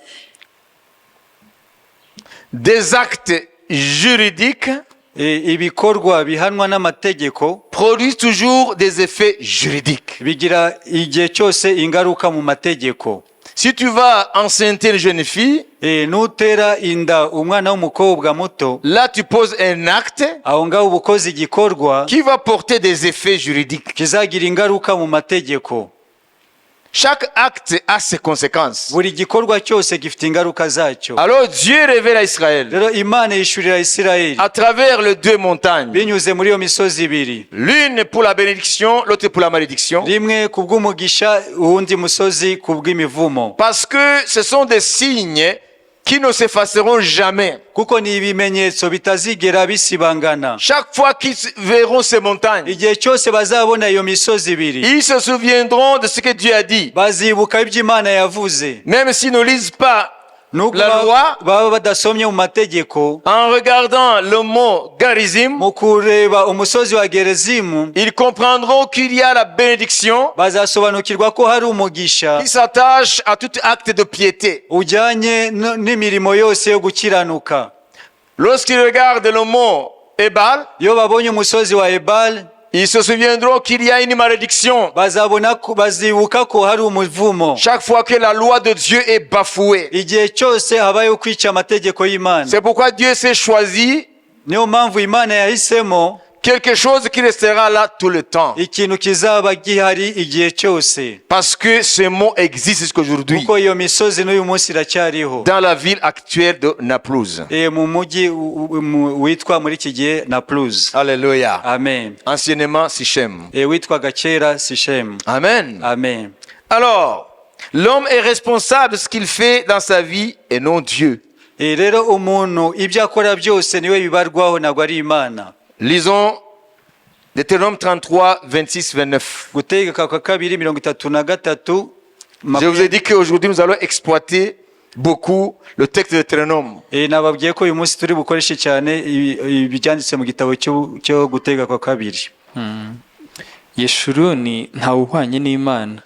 des actes juridiques ibikorwa bihanwa n'amategeko produisent toujours des effets juridiques. Bigira igihe cyose ingaruka mu mategeko. Si tu vas enceinter une jeune fille, Nutera inda umwana w'umukobwa muto, là tu poses un acte aho ngaho uba ukoze igikorwa qui va porter des effets juridiques. Kizagira ingaruka mu mategeko. Chaque acte a ses conséquences. Buri gikorwa cyose gifite ingaruka zacyo. Alors Dieu révèle à Israël Rero Imana yihishurira Isirayeli à travers les deux montagnes. Binyuze muri iyo misozi ibiri. L'une pour la bénédiction, l'autre pour la malédiction. Rimwe ku bw'umugisha, uwundi musozi ku bw'imivumo. Parce que ce sont des signes qui ne s'effaceront jamais. Kuko ni ibimenyetso bitazigera bisibangana. Chaque fois qu'ils verront ces montagnes, Igihe cyose bazabona iyo misozi ibiri, ils se souviendront de ce que Dieu a dit. Bazibuka ibyo Imana yavuze. Même s'ils ne lisent pas Nubwo la loi, baba badasomye mu mategeko, en regardant le mont Garizim, mu kureba umusozi wa Gerezimu, ils comprendront qu'il y a la bénédiction bazasobanukirwa ko hari umugisha qui s'attache à tout acte de piété. Ujyanye n'imirimo yose yo gukiranuka. Lorsqu'ils regardent le mont Ebal, Iyo babonye umusozi wa Ebal, ils se souviendront qu'il y a une malédiction. Bazabona ko bazibuka ko hari umuvumo. Chaque fois que la loi de Dieu est bafouée. Igihe cyose habayeho kwica amategeko y'Imana. C'est pourquoi Dieu s'est choisi Niyo mpamvu Imana yahisemo quelque chose qui restera là tout le temps. Ikintu kizaba gihari igihe cyose. Parce que ce mont existe jusqu'aujourd'hui Kuko iyo misozi n'uyu munsi iracyariho dans la ville actuelle de Naplouse. Mu mujyi witwa muri iki gihe Naplouse. Alléluia. Amen. Anciennement Sichem. Witwaga kera Sishemu. Amen. Amen. Alors, l'homme est responsable de ce qu'il fait dans sa vie et non Dieu. Rero umuntu ibyo akora byose niwe bibarwaho, ntabwo ari Imana. Lisons Deutéronome 33, 26, 29. Gutegeka kwa kabiri 33. Je vous ai dit qu'aujourd'hui, nous allons exploiter beaucoup le texte de Deutéronome. Nababwiye ko uyu munsi turi bukoreshe cyane ibyanditse mu gitabo cyo Gutegeka kwa kabiri. Yeshuruni, ntawuhwanye n'Imana.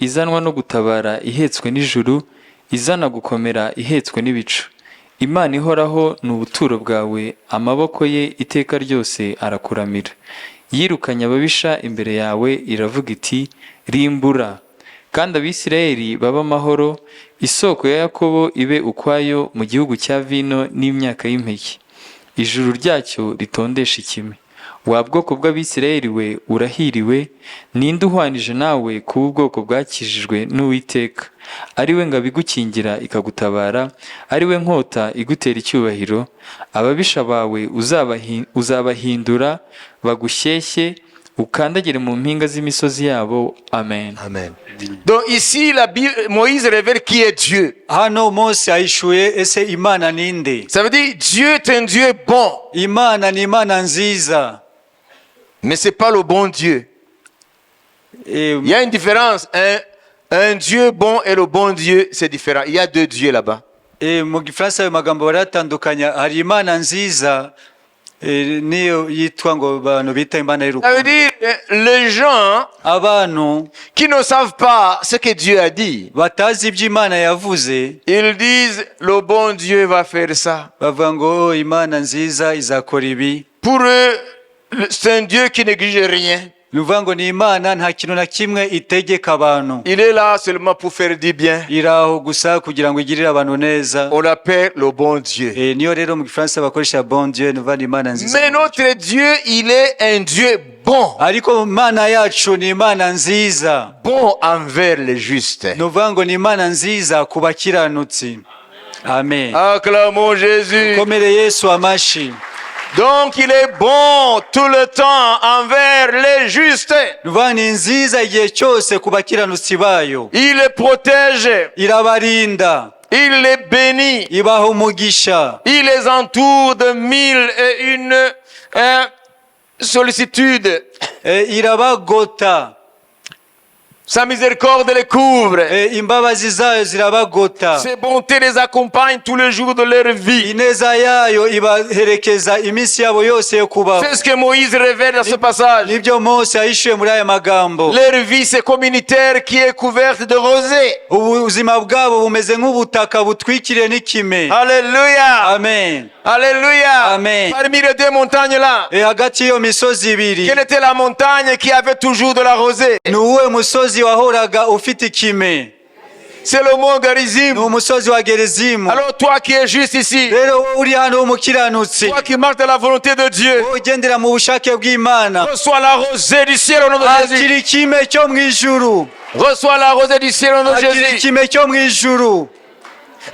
Izanwa no gutabara ihetswe n'ijuru, izana gukomera ihetswe n'ibicu. Imana ihoraho ni ubuturo bwawe, amaboko ye iteka ryose arakuramira. Yirukanye ababisha imbere yawe, iravuga iti: "Rimbura!" Kandi Abisirayeli babe amahoro, isoko ya Yakobo ibe ukwayo mu gihugu cya vino n'imyaka y'impeke, ijuru ryacyo ritondesha ikime. Wa bwoko bw'Abisirayeli we, urahiriwe! Ninde uhwanije nawe kuba ubwoko bwakijijwe n'Uwiteka, ari we ngabo igukingira ikagutabara, ari we nkota igutera icyubahiro? Ababisha bawe uzabahindura bagushyeshye, ukandagire mu mpinga z'imisozi yabo. Amen. Amen. Donc ici, la Bible, Moïse révèle qui est Dieu. Hano Mose ahishuye ese Imana ninde. Ça veut dire Dieu est un Dieu bon, Imana ni Imana nziza. Mais c'est pas le bon Dieu. Il y a une différence. Un Dieu bon et le bon Dieu, c'est différent. Il y a deux dieux là-bas. Mu gifaransa ayo magambo barayatandukanya. Hari Imana nziza niyo yitwa ngo abantu bita Imana Ça veut y'urukundo. Dire les gens Abantu qui ne savent pas ce que Dieu a dit, batazi ibyo Imana yavuze, ils disent: le bon Dieu va faire ça. Bavuga ngo: "Oh, Imana nziza izakora ibi." Pour eux, c'est un Dieu qui n'exige rien. Ni ukuvuga ngo ni Imana nta kintu na kimwe itegeka abantu. Il est là seulement pour faire du bien. Iri aho gusa kugira ngo igirire abantu neza. On l'appelle le bon Dieu. Niyo rero mu gifaransa bakoresha bon Dieu, ni ukuvuga ni Imana nziza. Mais notre Dieu, il est un Dieu bon. Ariko Imana yacu ni Imana nziza. Bon envers les justes. Ni ukuvuga ngo ni Imana nziza ku bakiranutsi. Amen. Acclamons Jésus. Komere Yesu amashi. Donc il est bon tout le temps envers les justes. Ni ukuvuga ni nziza igihe cyose ku bakiranutsi bayo. Il les protège. Irabarinda. Il les bénit. Ibaha umugisha. Il les entoure de mille et une, hein, sollicitudes. Irabagota. Sa miséricorde les couvre. Imbabazi zayo zirabagota. Ses bontés les accompagnent tous les jours de leur vie. Ineza yayo ibaherekeza iminsi yabo yose yo kubaho. C'est ce que Moïse révèle dans ce passage. Nibyo Mose yahishuye muri aya magambo. Leur vie, c'est comme une terre qui est couverte de rosée. Ubuzima bwabo bumeze nk'ubutaka butwikiriye n'ikime. Alléluia. Amen. Alléluia. Amen. Parmi les deux montagnes là, Hagati y'iyo misozi ibiri, quelle était la montagne qui avait toujours de la rosée? Ni uwuhe musozi wahoraga ufite ikime? C'est le mont Garizim. Ni umusozi wa Gerizimu. Alors toi qui es juste ici, Rero wowe uri hano w'umukiranutsi, toi qui marches dans la volonté de Dieu, wowe ugendera mu bushake bw'Imana, reçois la rosée du ciel au nom de Jésus. Akira ikime cyo mu ijuru. Reçois la rosée du ciel au nom de Akira Jésus. Ikime cyo mu ijuru.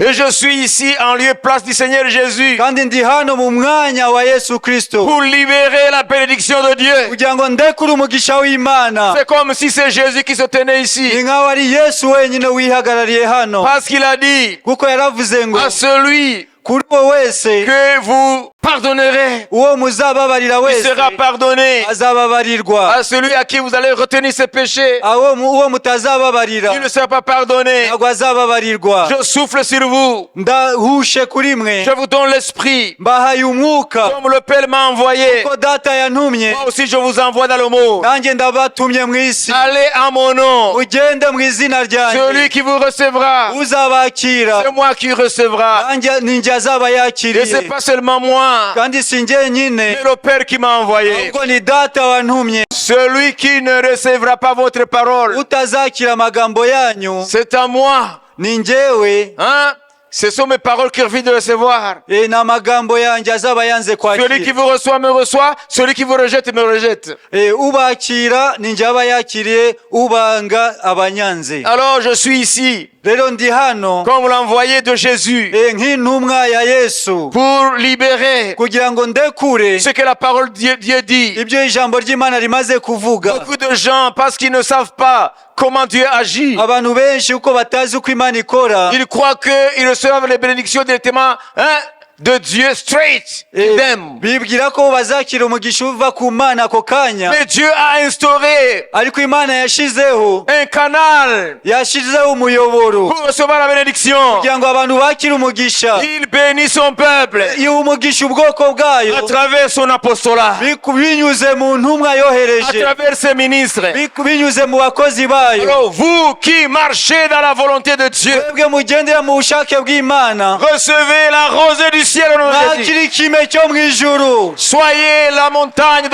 Et je suis ici en lieu et place du Seigneur Jésus Kandi ndi hano mu mwanya wa Yesu Kristo pour libérer la bénédiction de Dieu. Kugira ngo ndekure umugisha w'Imana. C'est comme si c'est Jésus qui se tenait Ni ici. nk'aho ari Yesu wenyine wihagarariye hano. Parce qu'il a dit Kuko yaravuze ngo à celui kuri uwo wese que vous pardonnerez, uwo muzababarira il wese sera pardonné. Azababarirwa. À celui à qui vous allez retenir ses péchés, Awo uwo mutazababarira il ne sera pas pardonné. Ntabwo azababarirwa. Je souffle sur vous. Ndahushe kuri mwe. Je vous donne l'esprit. Mbahaye umwuka. Comme le Père m'a envoyé, Ko Data yantumye, moi aussi je vous envoie dans le monde. Nanjye ndabatumye mu isi. Allez en mon nom. Mugende mu izina ryanjye. Celui qui vous recevra, Uzabakira, c'est moi qui recevra. Nanjye ni njye azaba Et yakiriye. c'est pas seulement moi, Kandi si njye nyine, mais le Père qui m'a envoyé. Ahubwo ni Data wantumye. Celui qui ne recevra pas votre parole, Utazakira amagambo yanyu, c'est à moi. Ni njyewe. Hein? Ce sont mes paroles qui refusent de recevoir. Ni amagambo yanjye azaba yanze Celui qui kwakira. Vous reçoit me reçoit, celui qui vous rejette me rejette. Ubakira ni njye aba yakiriye, ubanga abanyanze. Alors je suis ici Rero ndi hano comme l'envoyé de Jésus nk'intumwa ya Yesu pour libérer kugira ngo ndekure ce que la parole de Dieu dit. Ibyo ijambo ry'Imana rimaze kuvuga. Beaucoup de gens, parce qu'ils ne savent pas comment Dieu agit, Abantu benshi uko batazi uko Imana ikora, ils croient qu'ils reçoivent les bénédictions directement, hein, de Dieu straight to them. Bibwira ko bazakira umugisha uva ku Mana ako kanya. Mais Dieu a instauré Ariko Imana yashizeho un canal yashizeho umuyoboro pour recevoir la bénédiction. Kugira ngo abantu bakire umugisha. Il bénit son peuple Iha umugisha ubwoko bwayo à travers son apostolat, binyuze mu ntumwa à yohereje, travers ses ministres. Binyuze mu bakozi bayo. Alors vous qui marchez dans la volonté de Dieu, Mwebwe mugendera mu bushake bw'Imana, recevez la rosée du ciel au nom de Jésus. mwakire ikime cyo mu ijuru. Soyez la montagne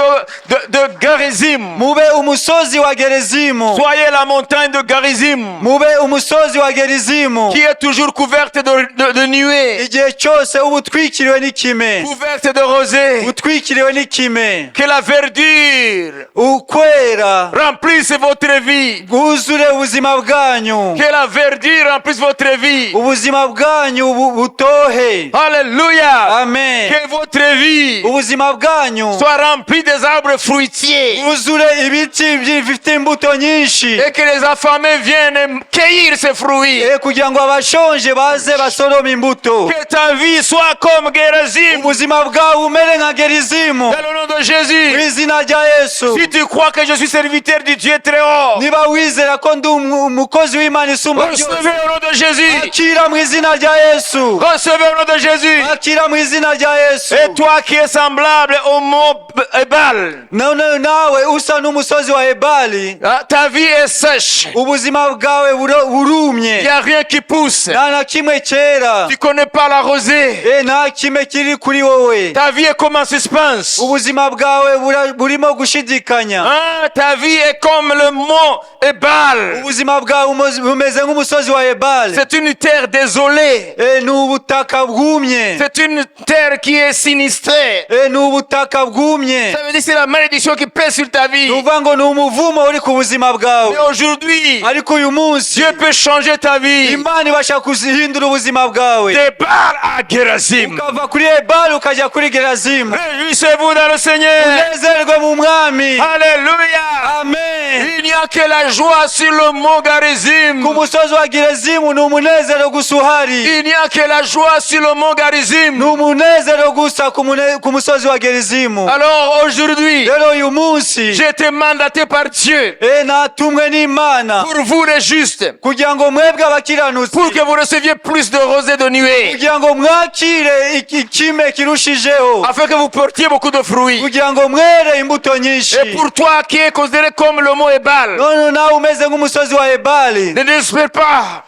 de Garizim. Mube umusozi wa Gerezimu. Soyez la montagne de Garizim Mube umusozi wa Gerizimu qui est toujours couverte de nuées, igihe cyose uba utwikiriwe n'ikime, couverte de rosée. Utwikiriwe n'ikime. Que la verdure Ukwera remplisse votre vie. Bwuzure ubuzima bwanyu. Que la verdure remplisse votre vie. Ubuzima bwanyu butohe. Alléluia. Amen. Que votre vie Ubuzima bwanyu soit remplie des arbres fruitiers. bwuzure ibiti bifite imbuto nyinshi. Et que les affamés viennent cueillir ces fruits. Kugira ngo abashonje baze basorome imbuto. Que ta vie soit comme Gérazim. Ubuzima bwawe umere nka Gerizimu. Dans le nom de Mu Jésus. izina rya Yesu. Si tu crois que je suis serviteur du Dieu très haut, Niba wizera ko ndi umukozi w'Imana isumba byose, recevez au nom de Jésus. Akira mu izina rya Yesu. Recevez au nom de Jésus. Akira mu izina rya Yesu. Et toi qui es semblable au mont Ebal, None nawe usa n'umusozi wa Ebali, hein, ta vie est sèche. Ubuzima bwawe Il burumye. n'y a rien qui pousse. Nta na kimwe cyera. Tu connais pas la rosée. Nta kimwe kiri kuri wowe. Ta vie est comme en suspense. Ubuzima bwawe burimo gushidikanya. Hein, ta vie est comme le mont Ebal. Ubuzima bwawe bumeze nk'umusozi wa Ebali. C'est une terre désolée. Ni ubutaka bwumye. C'est une terre qui est sinistrée. Ni ubutaka bwumye. Ça veut dire que c'est la malédiction qui pèse sur ta vie. Ni ukuvuga ngo ni umuvumo uri ku buzima bwawe. Mais aujourd'hui, Ariko uyu munsi, Dieu peut changer ta vie. Imana ibasha guhindura ubuzima bwawe. D'Ebal à Gérazim. Ukava kuri Ebali ukajya kuri Gerazimu. Réjouissez-vous dans le Seigneur. Unezerwe mu Mwami. Alléluia. Amen. Il n'y a que la joie sur le mont Garizim. Ku musozi wa Gerezimu ni umunezero gusa uhari. Il n'y a que la joie sur le mont Garizim. Ni umunezero gusa ku musozi wa Gerizimu. Alors aujourd'hui, Rero uyu munsi, j'ai été mandaté par Dieu natumwe n'Imana pour vous les justes, kugira ngo mwebwe abakiranutsi, pour que vous receviez plus de rosée de nuées, kugira ngo mwakire ikime kirushijeho, afin que vous portiez beaucoup de fruits. Kugira ngo mwere imbuto nyinshi. Et pour toi qui es considéré comme le mont Ebal, None nawe umeze nk'umusozi wa Ebali, ne désespère pas.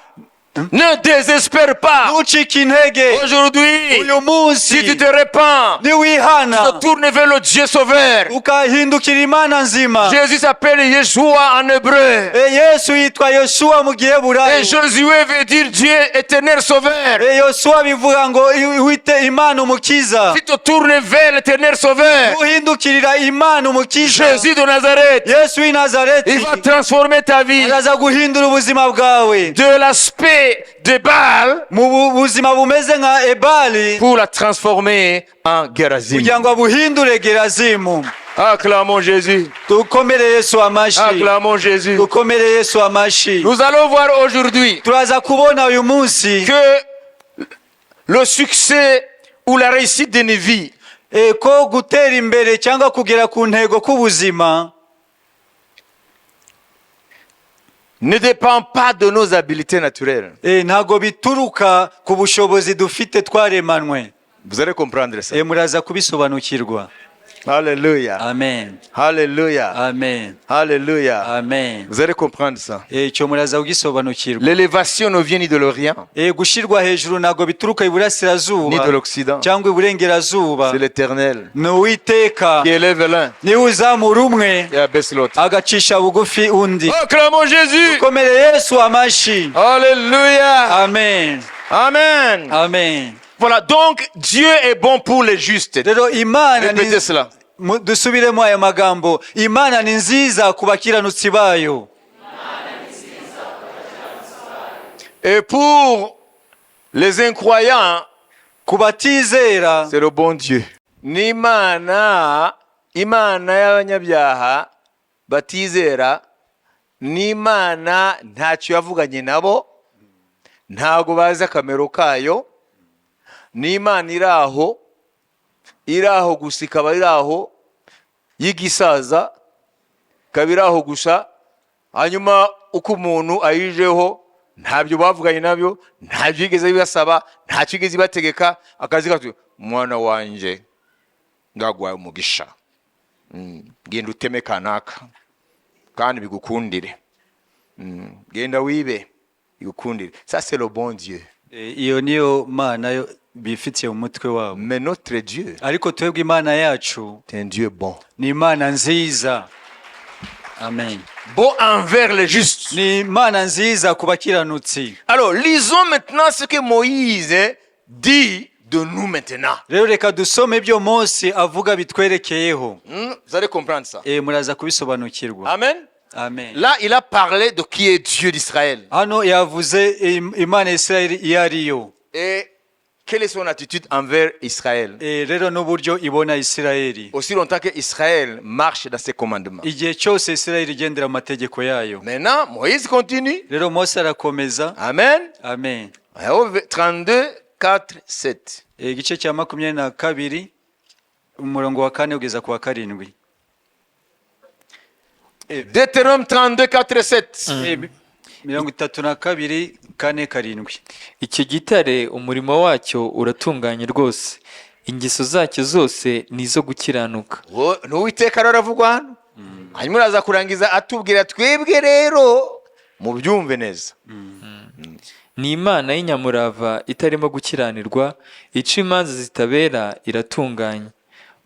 Ne désespère pas. Ntucike intege. Aujourd'hui, Uyu munsi, si tu te repens, niwihana, te tournes vers le Dieu sauveur. Ukahindukira Imana nzima. Jésus s'appelle Yeshua en hébreu. Yesu yitwa Yosuwa mu giheburayo. Et Josué veut dire Dieu éternel sauveur. Yosuwa bivuga ngo wite Imana umukiza. Si tu te tournes vers l'éternel sauveur, Uhindukirira Imana umukiza, Jésus de Nazareth, Yesu w'i Nazareti, il va transformer ta vie araza guhindura ubuzima bwawe de l'aspect de Baal mu buzima bumeze nka Ebali pour la transformer en Gerazim. kugira ngo abuhindure Gerazimu. Acclamons Jésus. Dukomere Yesu amashyi. Acclamons Jésus. Dukomere Yesu amashyi. Nous allons voir aujourd'hui Turaza kubona uyu munsi que le succès ou la réussite d'une vie ko gutera imbere cyangwa kugera ku ntego k'ubuzima ne dépend pas de nos habiletés naturelles. Ntabwo bituruka ku bushobozi dufite twaremanwe. Vous allez comprendre ça. Muraza kubisobanukirwa. Alléluia. Amen. Alléluia. Amen. Alléluia. Amen. Vous allez comprendre ça. Icyo muraza kugisobanukirwa. L'élévation ne vient ni de l'Orient, Gushyirwa hejuru ntabwo bituruka ni iburasirazuba de l'Occident. Cyangwa iburengerazuba. C'est l'Éternel Ni Uwiteka qui élève l'un niwe uzamura umwe et abaisse l'autre. Agacisha bugufi undi. Acclamons Jésus. Komere Yesu amashyi. Alléluia. Amen. Amen. Amen. Voilà, donc Dieu est bon pour les justes. Rero Imana ni Répétez cela. Dusubiremo aya magambo: Imana ni nziza ku bakiranutsi bayo. Et pour les incroyants, Ku batizera, c'est le bon Dieu. Ni Imana, Imana y'abanyabyaha batizera, ni Imana ntacyo yavuganye nabo, ntabwo bazi akamero kayo, Ni Imana iri aho, iri aho gusa, ikaba iri aho y'igisaza, ikaba iri aho gusa. Hanyuma uko umuntu ayijeho, ntabyo bavuganye nabyo, ntabyo yigeze bibasaba, ntacyo yigeze ibategeka. Akazi gato: "Mwana wanjye, ndaguhaye umugisha. Genda uteme kanaka kandi bigukundire. Genda wibe bigukundire." Ça, c'est le bon Dieu. Iyo niyo Mana yo bifitiye mu mutwe wabo. Mais notre Dieu Ariko twebwe Imana yacu est un Dieu bon, ni Imana nziza, amen. Bon envers les justes. Ni Imana nziza ku bakiranutsi. Alors, lisons maintenant ce que Moïse dit de nous maintenant. Rero reka dusome ibyo Mose avuga bitwerekeyeho. Vous allez comprendre ça. Muraza kubisobanukirwa. Amen. Amen. Là, il a parlé de qui est Dieu d'Israël. Hano yavuze Imana ya Isirayeli iyo ariyo. Et quelle est son attitude envers Israël. Rero n'uburyo ibona Isirayeli. Aussi longtemps que Israël marche dans ses commandements. Igihe cyose Isirayeli igendera mu mategeko yayo. Maintenant, Moïse continue. Rero Mose arakomeza. Amen. Amen. 32, 4, 7. Igice cya 22, umurongo wa 4 kugeza ku wa 7. Deutéronome 32, 4, 7. 32, 4, 7. Icyo gitare umurimo wacyo uratunganye rwose, ingeso zacyo zose ni izo gukiranuka. Ni Uwiteka rero aravugwa hano. Hanyuma uraza kurangiza atubwira twebwe. Rero mubyumve neza. Ni Imana y'inyamurava itarimo gukiranirwa, ica imanza zitabera, iratunganye.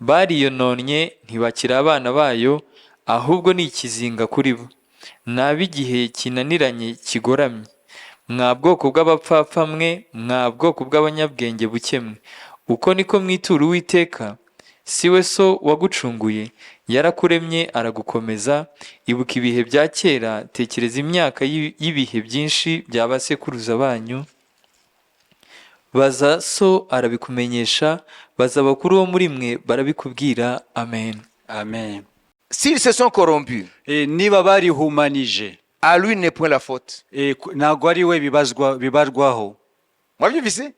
Bariyononnye, ntibakiri abana bayo, ahubwo ni ikizinga kuri bo, ni ab'igihe kinaniranye kigoramye. Mwa bwoko bw'abapfapfa mwe, mwa bwoko bw'abanyabwenge buke mwe, uko niko mwitura Uwiteka? Si we so wagucunguye? Yarakuremye, aragukomeza. Ibuka ibihe bya kera, tekereza imyaka y'ibihe byinshi bya ba sekuruza banyu. Baza so, arabikumenyesha, baza abakuru bo muri mwe, barabikubwira. Amen. Amen. S'ils se sont corrompus, Niba barihumanije, à lui n'est point la faute. Ntabwo ari we bibazwa bibarwaho. Mwabyumvise?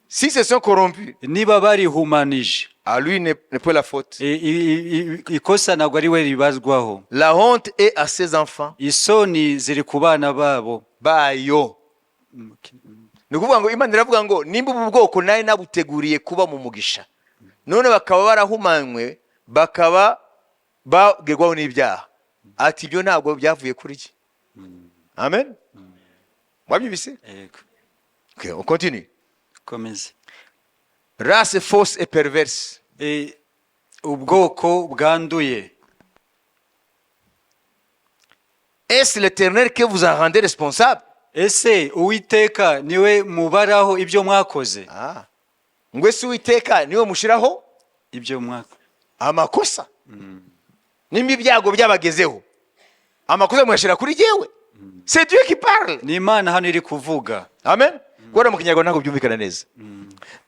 S'ils se sont corrompus, Niba barihumanije, à lui n'est point la faute. Ikosa ntabwo ari we ribazwaho. La honte est à ses enfants. Isoni ziri ku bana babo. Bayo. Ni ukuvuga ngo Imana iravuga ngo nimba ubu bwoko nari nabuteguriye kuba mu mugisha, none bakaba barahumanywe, bakaba bagerwaho n'ibyaha, ati ibyo ntabwo byavuye kuri jye. Amen. Mwabyumvise? Yego. Okay, on continue. Komeza. Race fausse et perverse. Ubwoko bwanduye. Est-ce l'Éternel que vous en rendez responsable? Ese Uwiteka niwe mubaraho ibyo mwakoze? Ah. Ngo ese Uwiteka niwe mushyiraho Ibyo mwakoze. amakosa? Nimba ibyago byabagezeho, amakosa muyashyira kuri jyewe? C'est Dieu qui parle. Ni Imana hano iri kuvuga. Amen. Kubera mu Kinyarwanda ntabwo byumvikana neza.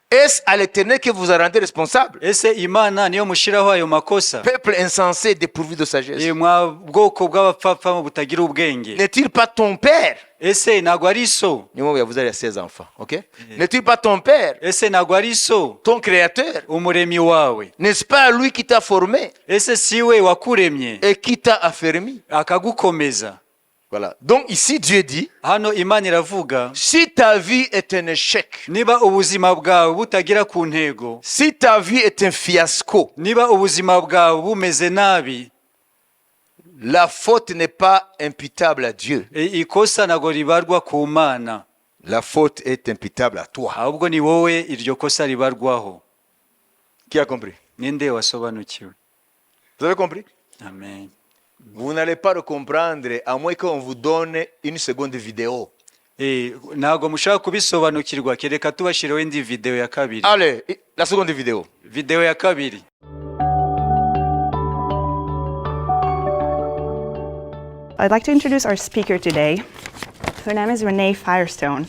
Est-ce à l'Éternel que vous en rendez responsable? Ese Imana niyo mushyiraho ayo makosa? Peuple insensé, dépourvu de sagesse. Mwa bwoko bw'abapfapfa butagira ubwenge. N'est-il pas ton père? Ese ntabwo ari so? Niyo mpamvu yavuze ariya ses enfants, ok? N'est-il pas ton père, Ese ntabwo ari so, ton créateur? Umuremyi wawe? N'est-ce pas lui qui t'a formé Ese si we wakuremye et qui t'a affermi? Akagukomeza? Voilà. Donc ici, Dieu dit, Hano Imana iravuga, si ta vie est un échec, niba ubuzima bwawe butagera ku ntego, si ta vie est un fiasco, niba ubuzima bwawe bumeze nabi, la faute n'est pas imputable à Dieu. Ikosa ntabwo ribarwa ku Mana. La faute est imputable à toi. Ahubwo ni wowe iryo kosa ribarwaho. Qui a compris? Ninde wasobanukiwe? Vous avez compris? Amen. Vous n'allez pas le comprendre à moins qu'on vous donne une seconde vidéo. Ntabwo mushobora kubisobanukirwa kereka tubashyiriweho indi videwo ya kabiri. Allez, la seconde vidéo. Videwo ya kabiri. I'd like to introduce our speaker today. Her name is Renee Firestone.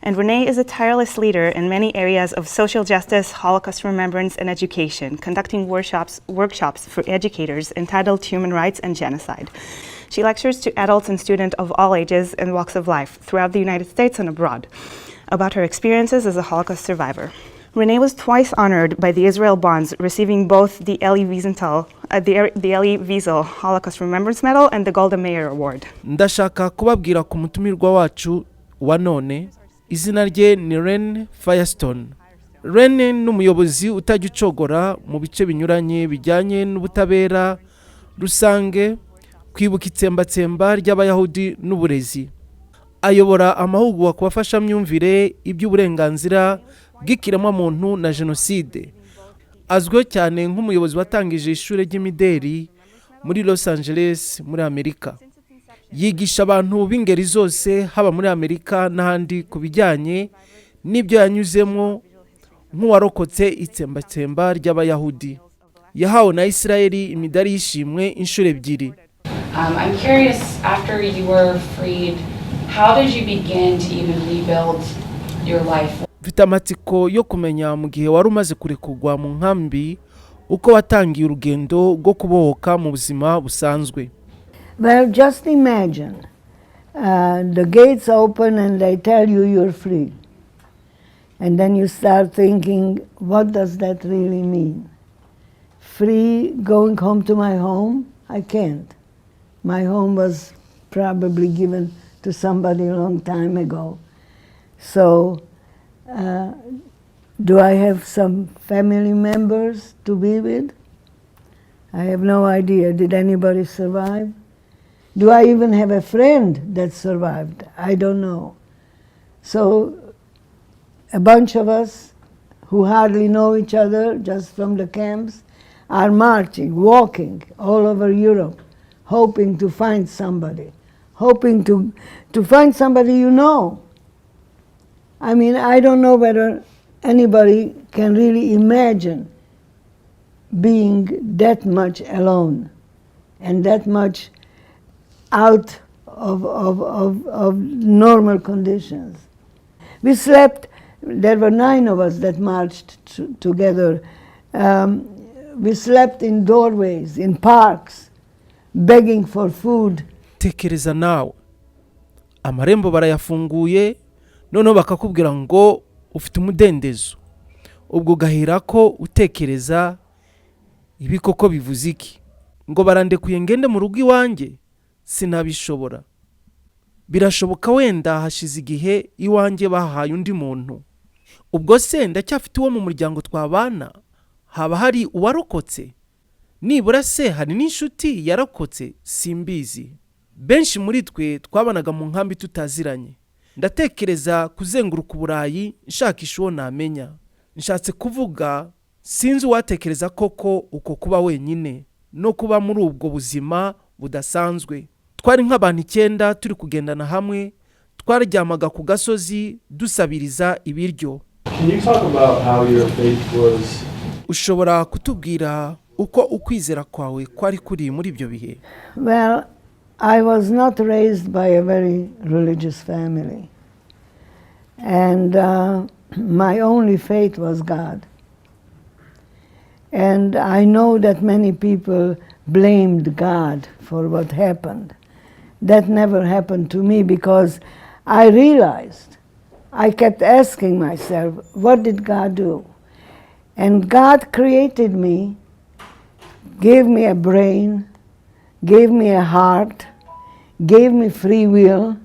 And Renee is a tireless leader in many areas of social justice, Holocaust remembrance, and education, conducting workshops for educators entitled Human Rights and Genocide. She lectures to adults and students of all ages and walks of life throughout the United States and abroad about her experiences as a Holocaust survivor. Renee was twice honored by the Israel Bonds, receiving both the Elie Wiesenthal, the Elie Wiesel Holocaust Remembrance Medal and the Golda Meir Award. Ndashaka kubabwira ku mutumirwa wacu wa none. Izina rye ni Renee Firestone. Renee ni umuyobozi utajya ucogora mu bice binyuranye bijyanye n'ubutabera rusange, kwibuka itsembatsemba ry'Abayahudi n'uburezi. Ayobora amahugurwa ku bafashamyumvire, iby'uburenganzira bw'ikiremwamuntu na jenoside. Azwiho cyane nk'umuyobozi watangije ishuri ry'imideri muri Los Angeles muri Amerika. Yigisha abantu b'ingeri zose, haba muri Amerika n'ahandi, ku bijyanye n'ibyo yanyuzemo nk'uwarokotse itsembatsemba ry'Abayahudi. Yahawe na Isirayeli imidari y'ishimwe inshuro ebyiri. I'm curious, after you were freed, how did you begin to even rebuild your life? Mfite amatsiko yo kumenya, mu gihe wari umaze kurekurwa mu nkambi, uko watangiye urugendo rwo kubohoka mu buzima busanzwe. Well, just imagine the gates open and they tell you you're free. And then you start thinking, what does that really mean? Free going home to my home? I can't. My home was probably given to somebody a long time ago. So, do I have some family members to be with? I have no idea. Did anybody survive? Do I even have a friend that survived? I don't know. So, a bunch of us who hardly know each other, just from the camps, are marching, walking all over Europe, hoping to find somebody, hoping to find somebody you know. I mean, I don't know whether anybody can really imagine being that much alone and that much out of normal conditions. We slept, there were nine of us that marched together. We slept in doorways, in parks, begging for food. Tekereza nawe, amarembo barayafunguye, noneho bakakubwira ngo ufite umudendezo. Ubwo ugahera ko utekereza, ibi koko bivuze iki? Ngo barandekuye ngende mu rugo iwanjye? Sinabishobora. Birashoboka wenda hashize igihe iwanjye bahaye undi muntu. Ubwo se ndacyafite uwo mu muryango twabana? Haba hari uwarokotse? Nibura se hari n'inshuti yarokotse? Simbizi. Benshi muri twe twabanaga mu nkambi tutaziranye. Ndatekereza kuzenguruka Uburayi nshakisha uwo namenya. Nshatse kuvuga, sinzi uwatekereza koko uko kuba wenyine no kuba muri ubwo buzima budasanzwe. Twari nk'abantu icyenda turi kugendana hamwe. Twaryamaga ku gasozi dusabiriza ibiryo. Can you talk about how your faith was Ushobora kutubwira uko ukwizera kwawe kwari kuri muri ibyo bihe? Well, I was not raised by a very religious family. And my only faith was God. And I know that many people blamed God for what happened. That never happened to me because I realized, I kept asking myself, what did God do? And God created me, gave me a brain, gave me a heart, gave me free will.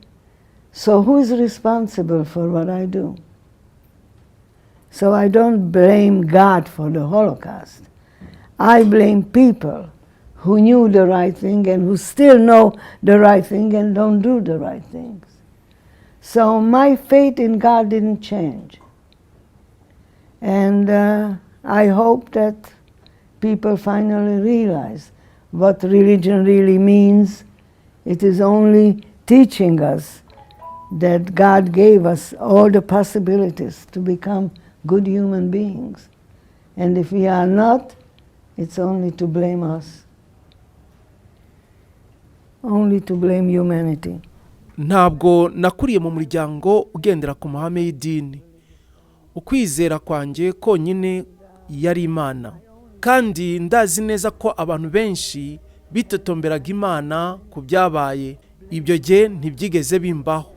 So who is responsible for what I do? So I don't blame God for the Holocaust. I blame people who knew the right thing and who still know the right thing and don't do the right things. So my faith in God didn't change. And I hope that people finally realize what religion really means. It is only teaching us that God gave us all the possibilities to become good human beings. And if we are not, it's only to blame us, only to blame humanity. Ntabwo nakuriye mu muryango ugendera ku mahame y'idini. Ukwizera kwanjye konyine yari Imana. Kandi ndazi neza ko abantu benshi bitotomberaga Imana ku byabaye. Ibyo jye ntibyigeze bimbaho,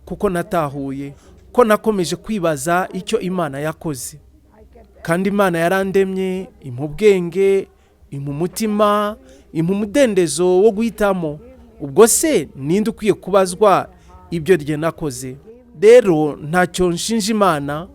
kuko natahuye ko nakomeje kwibaza icyo Imana yakoze. Kandi Imana yarandemye, impa ubwenge, impa umutima, impa umudendezo wo guhitamo. Ubwo se ninde ukwiye kubazwa ibyo rye nakoze? Rero ntacyo nshinja Imana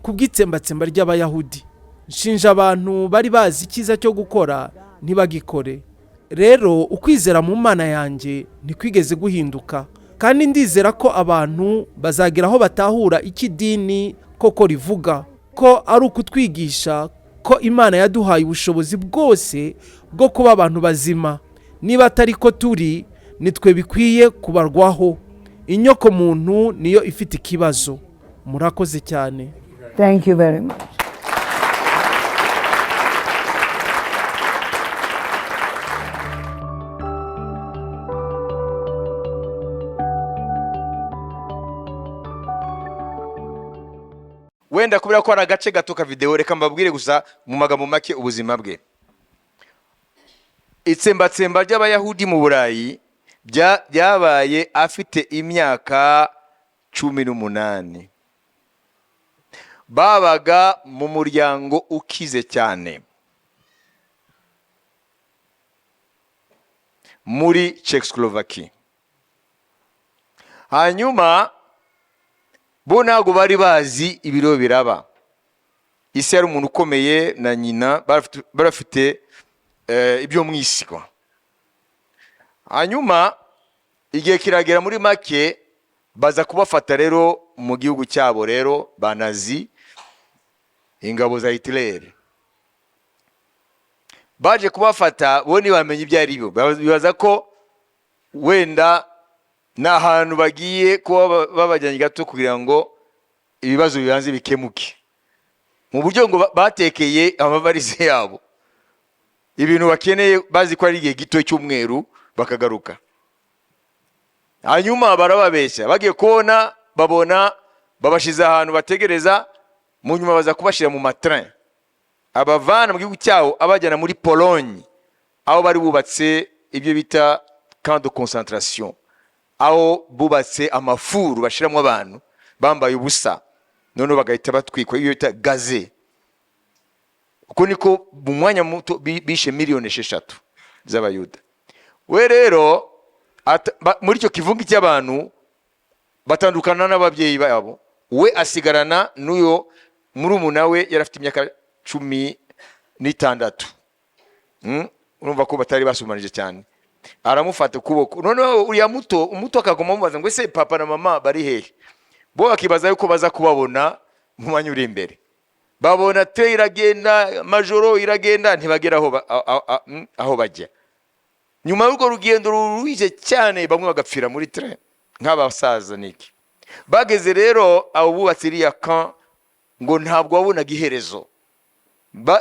ku bw'itsembatsemba ry'Abayahudi. Nshinja abantu bari bazi icyiza cyo gukora ntibagikore. Rero ukwizera mu Mana yanjye ntikwigeze guhinduka, kandi ndizera ko abantu bazagera aho batahura icyo idini koko rivuga, ko ari ukutwigisha ko Imana yaduhaye ubushobozi bwose bwo kuba abantu bazima. Niba atari ko turi, nitwe bikwiye kubarwaho. Inyoko muntu niyo ifite ikibazo. Murakoze cyane. Thank you very much. Wenda kubera ko hari agace gato ka videwo, reka mbabwire gusa mu magambo make ubuzima bwe. Itsembatsemba ry'Abayahudi mu Burayi ryabaye afite imyaka 18. Babaga mu muryango ukize cyane muri Czechoslovakia. Hanyuma bo ntabwo bari bazi ibiro biraba. Isi yari umuntu ukomeye na nyina barafite ibyo mu isi kwa. Hanyuma igihe kiragera, muri make baza kubafata rero mu gihugu cyabo, rero banazi ingabo za Hitler baje kubafata. Bo ntibamenye ibyo ari byo, bibaza ko wenda ni ahantu bagiye kuba babajyanye gato kugira ngo ibibazo bibanze bikemuke, mu buryo ngo batekeye amavarize yabo ibintu bakeneye, bazi ko ari igihe gito cy'umweru bakagaruka. Hanyuma barababeshya, bagiye kubona babona babashize ahantu bategereza. Mu nyuma baza kubashyira mu matrain abavana mu gihugu cyabo abajyana muri Pologne, aho bari bubatse ibyo bita camp de concentration, aho bubatse amafuru bashyiramo abantu bambaye ubusa, noneho bagahita batwikwa, ibyo bita gaz. Uko niko mu mwanya muto bishe miliyoni 6 z'Abayuda. We rero muri icyo kivunge cy'abantu batandukana n'ababyeyi babo, we asigarana n'uyo murumuna we, yari afite imyaka 16. Urumva ko batari basumanije cyane. Aramufata ukuboko, noneho uriya muto, umuto akaguma amubaza ngo: "Ese papa na mama bari hehe?" Bo bakibaza yuko baza kubabona mu mwanya uri imbere. Babona train iragenda, majoro iragenda, ntibagera aho aho bajya. Nyuma y'urwo rugendo ruruhije cyane, bamwe bagapfira muri train nk'abasaza niki. Bageze rero abo bubatse iriya camp, ngo ntabwo wabonaga iherezo.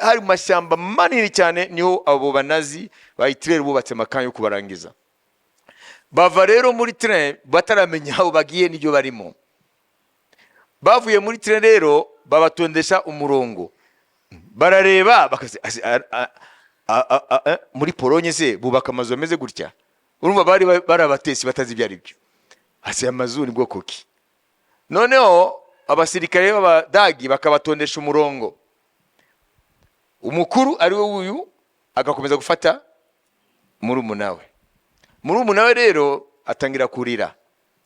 Hari mu mashyamba manini cyane, niho abo banazi ba Hitler bubatse amacamp yo kubarangiza. Bava rero muri train bataramenya aho bagiye n'ibyo barimo. Bavuye muri train rero, babatondesha umurongo, barareba bakaze muri Polonye se bubaka amazu ameze gutya? Urumva bari abatesi batazi ibyo ari byo. Ase amazu ni bwoko ki? Noneho abasirikare b'Abadagi bakabatondesha umurongo, umukuru ari we wuyu agakomeza gufata murumuna we. Murumuna we rero atangira kurira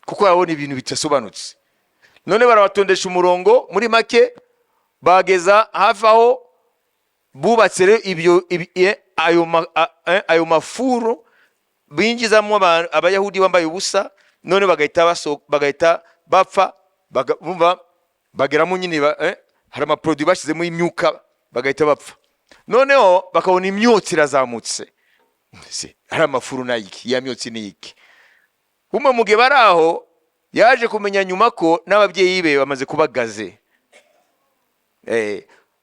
kuko arabona ibintu bidasobanutse. None barabatondesha umurongo, muri make bageza hafi aho bubatse rero ibyo ayo mafuru binjizamo Abayahudi bambaye ubusa, none bagahita bapfa. Bumva bageramo nyine, hari amaproduit bashyizemo imyuka, bagahita bapfa. Noneho bakabona imyotsi irazamutse. Se hari amafuru n'ayiki, ya myotsi ni iki? Umwe mu gihe bari aho yaje kumenya nyuma ko n'ababyeyi be bamaze kuba gazés,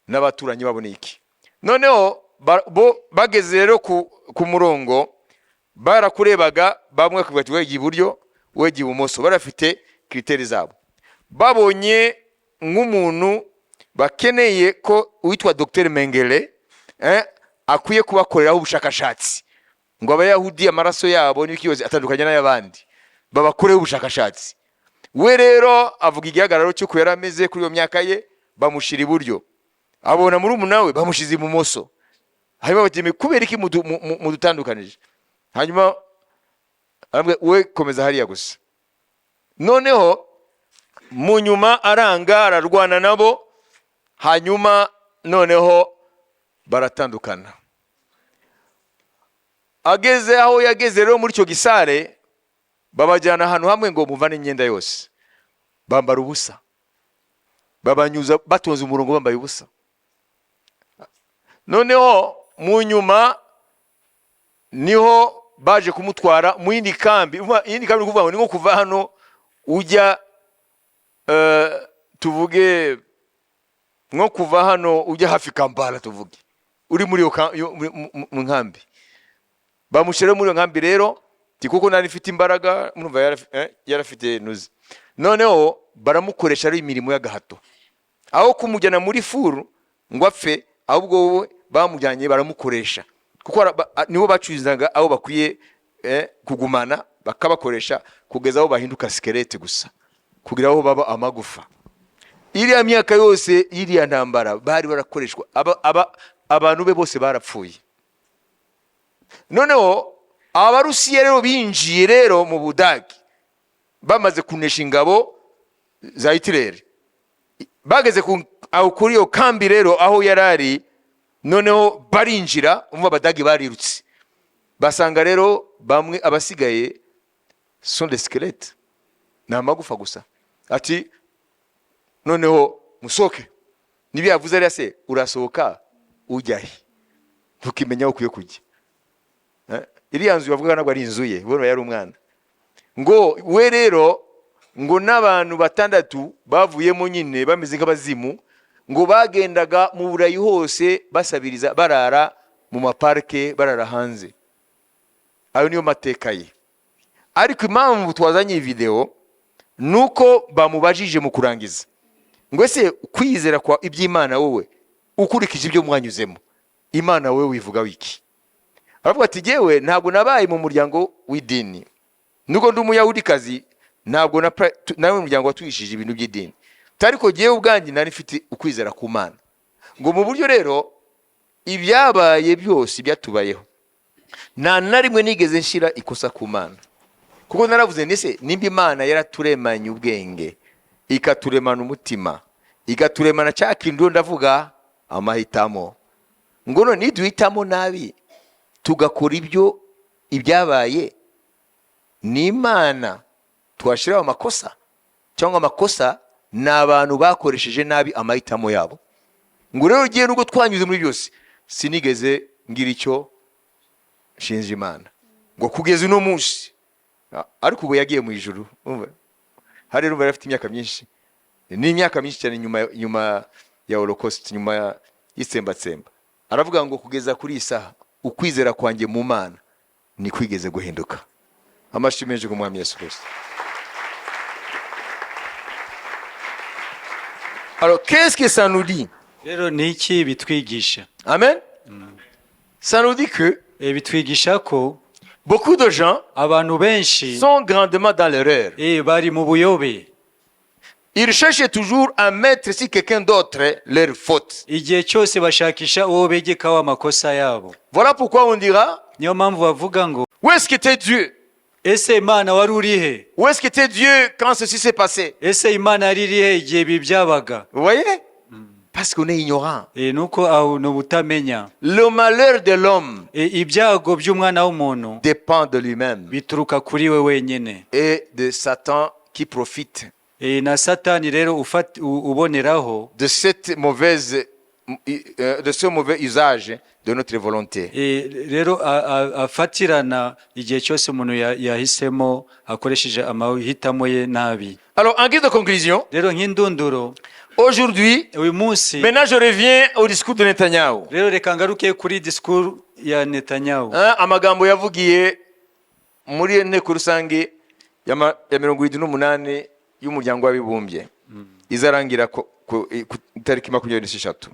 n'abaturanyi babo ni iki. Noneho bo bageze rero ku murongo, barakurebaga, bamwe bakavuga ati: "Wegeye iburyo, wegeye ibumoso." Barafite critères zabo. Babonye nk'umuntu bakeneye ko uwitwa Dr Mengele akwiye kubakoreraho ubushakashatsi, ngo Abayahudi amaraso yabo n'ibiki yose atandukanye n'ay'abandi, babakoreho ubushakashatsi. We rero avuga igihagararo cy'uko yari ameze kuri iyo myaka ye, bamushyira iburyo. Abona murumuna we bamushize ibumoso. Hanyuma bati: "Kubera iki mudutandukanije?" Hanyuma aramubwira: "We komeza hariya gusa." Noneho mu nyuma aranga, ararwana nabo, hanyuma noneho baratandukana. Ageze aho yageze rero muri icyo gisare, babajyana ahantu hamwe ngo muvane imyenda yose, bambara ubusa, babanyuza batonze umurongo bambaye ubusa. Noneho mu nyuma niho baje kumutwara mu yindi kambi. Umva, iyindi kambi ni ukuvuga ngo ni nko kuva hano ujya tuvuge nko kuva hano ujya hafi Kampala, tuvuge uri muri iyo mu nkambi. Bamushyira muri iyo nkambi rero ti kuko nari mfite imbaraga, murumva yarafite nuzi. Noneho baramukoresha ari imirimo y'agahato, aho kumujyana muri four ngo apfe, ahubwo wowe bamujyanye baramukoresha, kuko nibo bacuruzaga aho bakwiye kugumana, bakabakoresha kugeza aho bahinduka squelette gusa, kugira aho baba amagufa. Iriya myaka yose y'iriya ntambara bari barakoreshwa, abantu be bose barapfuye. Noneho Abarusiya rero binjiye rero mu Budage bamaze kunesha ingabo za Hitireri, bageze aho kuri iyo kambi rero aho yari ari, noneho barinjira. Umva, Abadage barirutse, basanga rero bamwe abasigaye sont des squelettes, ni amagufa gusa. Ati: "Noneho musohoke." Nibyo yavuze ariya se, urasohoka ujya he? Ntukimenya aho ukwiye kujya. Iriya nzu bavuga ntabwo ari inzu ye, ubona yari umwana. Ngo we rero ngo n'abantu batandatu bavuyemo nyine bameze nk'abazimu, ngo bagendaga mu Burayi hose basabiriza, barara mu maparike, barara hanze. Ayo niyo mateka ye. Ariko impamvu twazanye iyi videwo ni uko bamubajije mu kurangiza ngo: "Ese kwizera kwa iby'Imana, wowe ukurikije ibyo mwanyuzemo, Imana wowe wivuga wiki?" Aravuga ati: "Jyewe ntabwo nabaye mu muryango w'idini, nubwo ndi Umuyahudikazi, ntabwo nawe muryango watwishije ibintu by'idini, ariko jyewe ubwanjye nari mfite ukwizera ku Mana." Ngo mu buryo rero ibyabaye byose byatubayeho, nta na rimwe nigeze nshyira ikosa ku Mana, kuko naravuze ndetse nimba Imana yaraturemanye ubwenge, ikaturemana umutima, ikaturemana cya kintu, ndavuga amahitamo, ngo none niduhitamo nabi tugakora ibyo ibyabaye, ni Imana twashyiraho amakosa, cyangwa amakosa ni abantu bakoresheje nabi amahitamo yabo? Ngo rero ugiye, nubwo twanyuze muri byose, sinigeze ngira icyo nshinja Imana, ngo kugeza uno munsi. Ariko ubu yagiye mu ijuru. Urumva? Hari rero yari afite imyaka myinshi, ni imyaka myinshi cyane nyuma ya Holocaust, nyuma y'itsembatsemba. Aravuga ngo kugeza kuri iyi saha ukwizera kwanjye mu Mana ni kwigeze guhinduka. Amashyi menshi ku Mwami Yesu Kristo. Alors, qu'est-ce que ça nous dit? Rero ni iki bitwigisha? Amen. Ça nous dit que Bitwigisha ko beaucoup de gens abantu benshi sont grandement dans l'erreur. Bari mu buyobe. Ils cherchent toujours à mettre sur quelqu'un d'autre leur faute. Igihe cyose bashakisha uwo begekaho amakosa yabo. Voilà pourquoi on dira: Niyo mpamvu bavuga ngo: Où est-ce qu'était Dieu? Ese Imana wari uri he? Où est-ce qu'était Dieu quand ceci s'est passé? Ese Imana yari iri he igihe ibi byabaga? Vous voyez? Parce qu'on est ignorant. Nuko aho ni ubutamenya. Le malheur de l'homme Ibyago by'umwana w'umuntu dépend de lui-même bituruka kuri we wenyine et de Satan qui profite Na Satani rero uboneraho de ce mauvais usage de notre volonté. Rero afatirana igihe cyose umuntu yahisemo akoresheje amahitamo ye nabi. Alors, en guise de conclusion, Rero nk'indunduro, aujourd'hui, uyu munsi, maintenant je reviens au discours de Netanyahu. Rero reka ngaruke kuri disikuru ya Netanyahu. Hein, amagambo yavugiye muri inteko rusange ya 78 y'Umuryango w'Abibumbye izarangira ku itariki 23.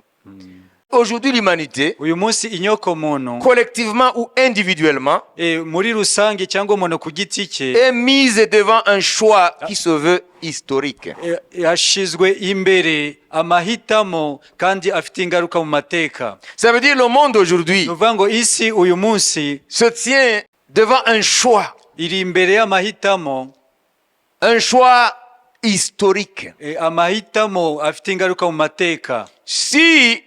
Aujourd'hui, l'humanité, Uyu munsi inyoko muntu, collectivement ou individuellement, muri rusange cyangwa umuntu ku giti cye, est mise devant un choix qui se veut historique. Yashizwe imbere amahitamo kandi afite ingaruka mu mateka. Ça veut dire le monde aujourd'hui Ni ukuvuga ngo isi uyu munsi se tient devant un choix, iri imbere y'amahitamo, un choix historique. Amahitamo afite ingaruka mu mateka. Si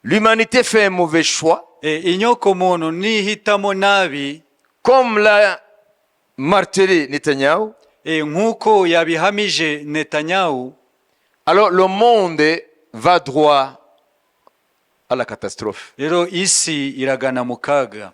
l'humanité fait un mauvais choix, Inyoko muntu nihitamo nabi, comme l'a martelé Netanyahu, nk'uko yabihamije Netanyahu, alors le monde va droit à la catastrophe. Rero isi iragana mu kaga.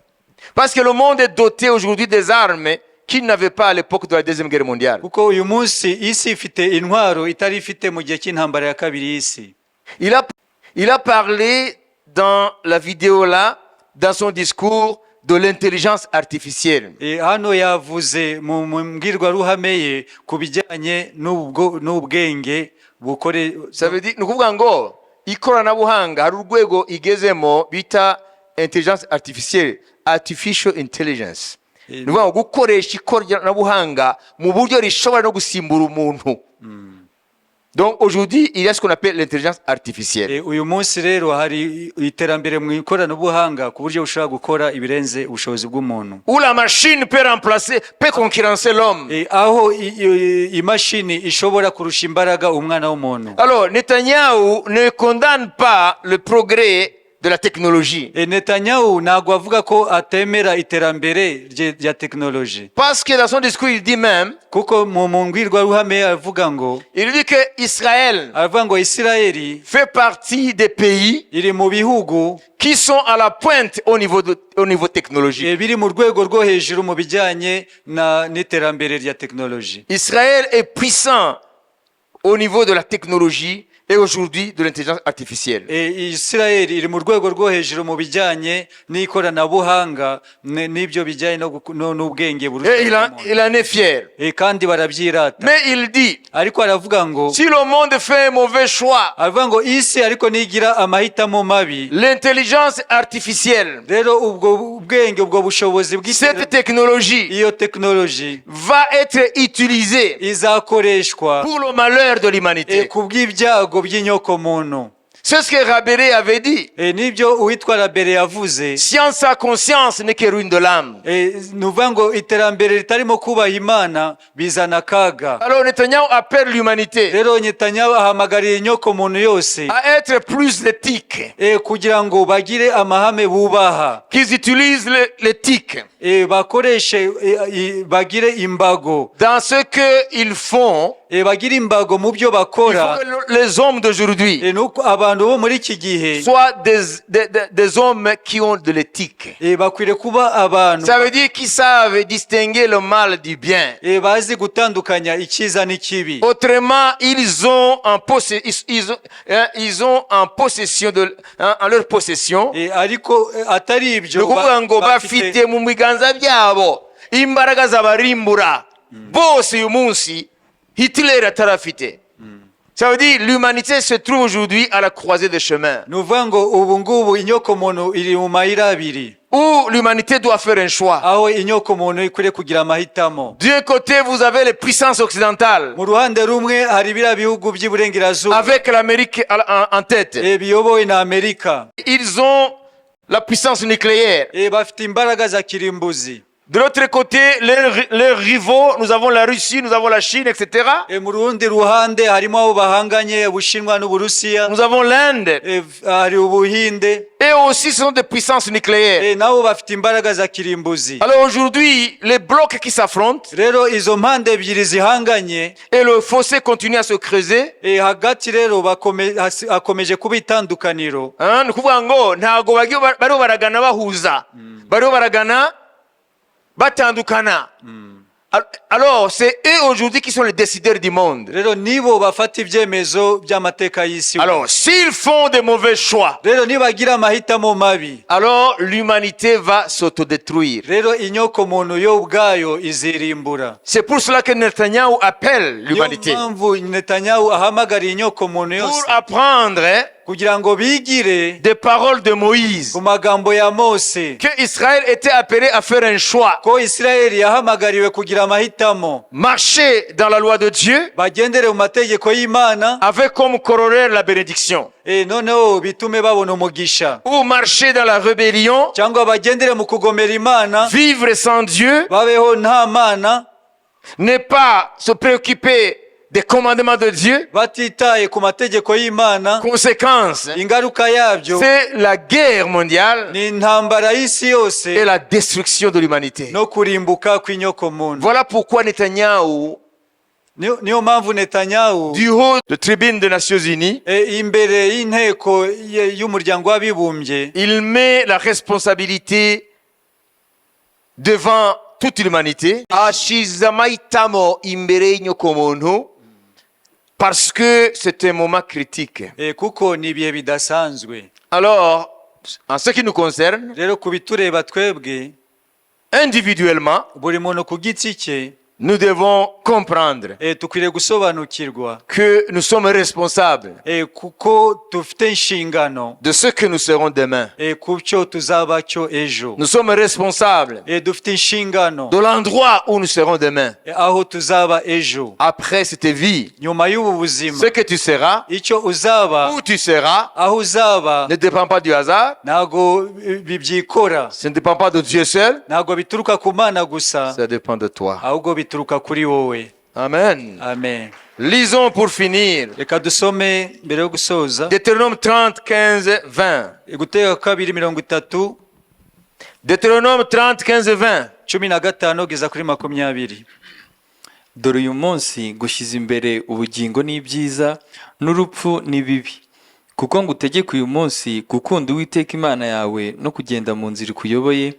Parce que le monde est doté aujourd'hui des armes qu'il n'avait pas à l'époque de la Deuxième Guerre mondiale. Kuko uyu munsi isi ifite intwaro itari ifite mu gihe cy'intambara ya kabiri y'isi. Il a parlé dans la vidéo là, dans son discours, de l'intelligence artificielle. Hano yavuze mu mbwirwaruhame ye ku bijyanye n'ubwenge bukore. Ça veut dire, ni ukuvuga ngo ikoranabuhanga hari urwego igezemo bita intelligence artificielle, artificial intelligence. Ni ukuvuga ngo gukoresha ikoranabuhanga mu buryo rishobora no gusimbura umuntu. Donc aujourd'hui, il y a ce qu'on appelle l'intelligence artificielle. Uyu munsi rero hari iterambere mu ikoranabuhanga ku buryo bushobora gukora ibirenze ubushobozi bw'umuntu. Où la machine peut remplacer, peut concurrencer l'homme. Aho imashini ishobora kurusha imbaraga umwana w'umuntu. Alors, Netanyahu ne condamne pas le progrès de la technologie. Netanyahu ntabwo avuga ko atemera iterambere rya tekinoloji. Parce que dans son discours, il dit même, Kuko mu mbwirwaruhame avuga ngo, il dit que Israël aravuga ngo Isirayeli fait partie des pays iri mu bihugu qui sont à la pointe au niveau technologique. Biri mu rwego rwo hejuru mu bijyanye n'iterambere rya tekinoloji. Israël est puissant au niveau de la technologie et aujourd'hui de l'intelligence artificielle. Isirayeli iri mu rwego rwo hejuru mu bijyanye n'ikoranabuhanga n'ibyo bijyanye no guku- no- n'ubwenge burusha Et umuntu. il en est fier. Kandi barabyirata. Mais il dit, Ariko aravuga ngo, si le monde fait un mauvais choix, aravuga ngo isi ariko nigira amahitamo mabi, l'intelligence artificielle, rero ubwo bwenge, ubwo bushobozi cette technologie iyo tekinoloji va être utilisée izakoreshwa pour le malheur de l'humanité. Ku bw'ibyago by'inyokomuntu. C'est ce que Rabelais avait dit. Nibyo uwitwa Rabelais yavuze. Science sans conscience n'est que ruine de l'âme. Ni ukuvuga ngo iterambere ritarimo kubaha Imana bizana akaga. Alors Netanyahu appelle l'humanité Rero Netanyahu ahamagariye inyokomuntu yose à être plus éthique, kugira ngo bagire amahame bubaha, qu'ils utilisent l'éthique bakoreshe bagire imbago dans ce qu'ils font. Bagire imbago mu byo Il bakora. faut que les hommes d'aujourd'hui Nuko abantu bo muri iki gihe soient des hommes qui ont de l'éthique. Bakwiriye kuba abantu Ça veut dire qu'ils savent distinguer le mal du bien. Bazi gutandukanya icyiza n'ikibi. Autrement, ils ont, hein, ils ont en possession de, hein, en leur possession, Ariko atari ibyo, ni ukuvuga ngo bafite bafite mu biganza byabo imbaraga zabarimbura bose uyu munsi Hitler atarafite. Ça veut dire l'humanité se trouve aujourd'hui à la croisée des chemins Ni ukuvuga ngo ubu ngubu inyokomuntu iri mu mayira abiri où l'humanité doit faire un choix. Aho inyokomuntu ikwiriye kugira amahitamo. D'un côté, vous avez les puissances occidentales Mu ruhande rumwe hari biriya bihugu by'iburengerazuba avec l'Amérique en tête. Biyobowe na Amerika. Ils ont la puissance nucléaire. Bafite imbaraga za kirimbuzi. De l'autre côté, leurs rivaux, nous avons la Russie, nous avons la Chine, etc. Mu rundi ruhande harimo abo bahanganye, Ubushinwa n'Uburusiya. Nous avons l'Inde. Hari Ubuhinde. Et aussi, ce sont des puissances nucléaires. Nabo bafite imbaraga za kirimbuzi. Alors aujourd'hui, les blocs qui s'affrontent Rero izo mpande ebyiri zihanganye et le fossé continue à se creuser. Hagati rero hakomeje kuba itandukaniro. Hein, ni ukuvuga ngo ntabwo bariho baragana bahuza, bariho baragana batandukana. Alors c'est eux aujourd'hui qui sont les décideurs du monde. Rero nibo bafata ibyemezo by'amateka y'isi. Alors s'ils font des mauvais choix, Rero nibagira amahitamo mabi, alors l'humanité va s'autodétruire. Rero inyoko muntu yo ubwayo izirimbura. C'est pour cela que Netanyahu appelle Niyo l'humanité mpamvu Netanyahu ahamagariye inyoko muntu yose pour apprendre, hein, Kugira ngo bigire des paroles de Moïse. Ku magambo ya Mose. Que Israël était appelé à faire un choix. Ko Isirayeli yahamagariwe kugira amahitamo. Marcher dans la loi de Dieu bagendere mu mategeko y'Imana avec comme corollaire la bénédiction. Eh, noneho bitume babona umugisha. Ou marcher dans la rébellion, cyangwa bagendere mu kugomera Imana, vivre sans Dieu, babeho nta Mana, ne pas se préoccuper des commandements de Dieu. Batitaye ku mategeko y'Imana. Conséquence, ingaruka yabyo c'est la guerre mondiale ni intambara y'isi yose et la destruction de l'humanité. No kurimbuka kw'inyokomuntu. Voilà pourquoi Netanyahu, niyo niyo mpamvu Netanyahu, du haut de tribune des Nations Unies, eh, imbere y'inteko ye- y'umuryango w'abibumbye, il met la responsabilité devant toute l'humanité. Ashize amahitamo imbere y'inyokomuntu parce que c'est un moment critique. Eh, kuko ni ibihe bidasanzwe. Alors, en ce qui nous concerne, rero ku bitureba twebwe, individuellement, buri muntu ku giti cye, nous devons comprendre eh, dukwiriye gusobanukirwa que nous sommes responsables eh, kuko dufite inshingano de ce que nous serons demain. Eh, ku cyo tuzaba cyo ejo. Nous sommes responsables Eh, dufite inshingano de l'endroit où nous serons demain. Eh, aho tuzaba ejo. Après cette vie, nyuma y'ubu buzima, ce que tu seras, icyo uzaba, où tu seras, aho uzaba, ne dépend pas du hasard, ntabwo eh, bibyikora, ce ne dépend pas de Dieu seul, ntabwo bituruka ku Mana gusa, ça dépend de toi. Ahubwo bituruka kuri wowe. Amen. Amen. Lisons pour finir. Reka dusome mbere yo gusoza. Deutéronome 30, 15, 20. Gutegeka kabiri 30. Deutéronome 30, 15, 20. 15 kugeza kuri 20. Dore uyu munsi ngushyize imbere ubugingo n'ibyiza n'urupfu n'ibibi, kuko ngutegeka uyu munsi gukunda Uwiteka Imana yawe no kugenda mu nzira ikuyoboye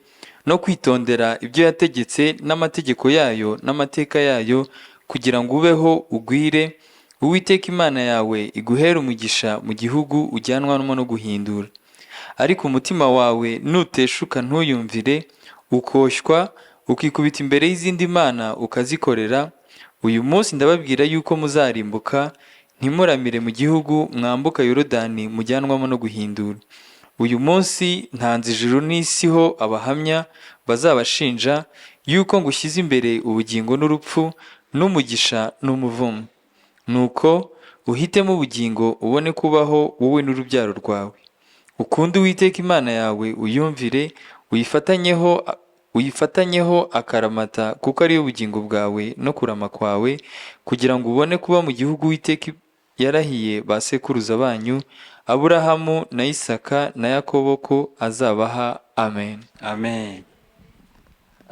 no kwitondera ibyo yategetse n'amategeko yayo n'amateka yayo, kugira ngo ubeho ugwire, Uwiteka Imana yawe iguhere umugisha mu gihugu ujyanwamo no guhindura. Ariko umutima wawe nuteshuka ntuyumvire, ukoshywa ukikubita imbere y'izindi mana ukazikorera, uyu munsi ndababwira yuko muzarimbuka ntimuramire mu gihugu mwambuka Yorodani mujyanwamo no guhindura. Uyu munsi ntanze ijuru n'isi ho abahamya bazabashinja yuko ngushyize imbere ubugingo n'urupfu n'umugisha n'umuvumo. Nuko uhitemo ubugingo ubone kubaho wowe n'urubyaro rwawe, ukunde Uwiteka Imana yawe, uyumvire, uyifatanyeho akaramata, kuko ariyo bugingo bwawe no kurama kwawe, kugira ngo ubone kuba mu gihugu Uwiteka yarahiye ba sekuruza banyu Aburahamu na Isaka na Yakobo ko azabaha. Amen. Amen.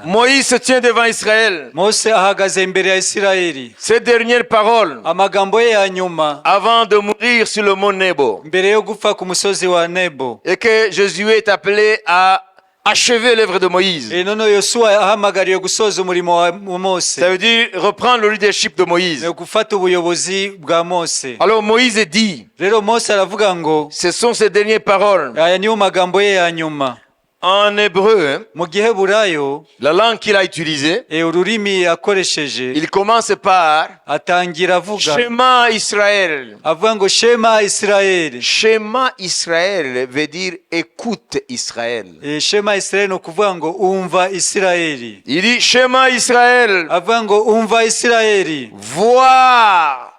Moïse se tient devant Israël. Mose ahagaze imbere ya Isirayeli. Ses dernières paroles amagambo ye ya nyuma avant de mourir sur le mont Nebo. Mbere yo gupfa ku musozi wa Nebo. Et que Josué est appelé à achever l'œuvre de Moïse. Eh, noneho Yosuwa ahamagariwe gusoza umurimo wa Mose. Ça veut dire reprendre le leadership de Moïse. Ni gufata ubuyobozi bwa Mose. Alors Moïse dit, rero Mose aravuga ngo, ce sont ses dernières paroles. Aya niyo magambo ye ya nyuma. En hébreu, hein, mu giheburayo, la langue qu'il a utilisée, eh, ururimi yakoresheje, il commence par atangira avuga, Shema Israël. Avuga ngo Shema Isirayeli. Shema Israël veut dire écoute Israël. Eh, Shema Isirayeli ni ukuvuga ngo umva Isirayeli. Il dit Shema Israël. Avuga ngo umva Isirayeli. Vois,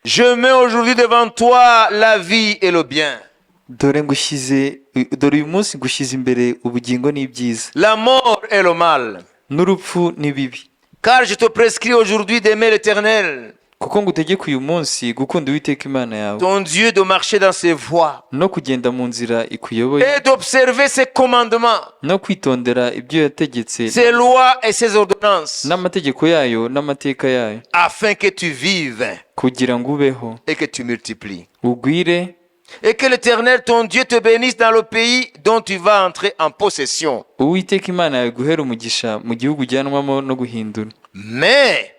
je mets aujourd'hui devant toi la vie et le bien, Dore ngushyize dore uyu munsi ngushyize imbere ubugingo n'ibyiza, la mort et le mal. N'urupfu n'ibibi. Car je te prescris aujourd'hui d'aimer l'Éternel, kuko ngutegeka uyu munsi gukunda Uwiteka Imana yawe, ton Dieu, de marcher dans ses voies no kugenda mu nzira ikuyoboye, et d'observer ses commandements, no kwitondera ibyo yategetse, ses lois et ses ordonnances, n'amategeko yayo n'amateka yayo, afin que tu vives kugira ngo ubeho, et que tu multiplies. Ugwire. Et que l'Éternel, ton Dieu, te bénisse dans le pays dont tu vas entrer en possession. Uwiteka Imana yawe iguhere umugisha mu gihugu ujyanwamo no guhindura. Mais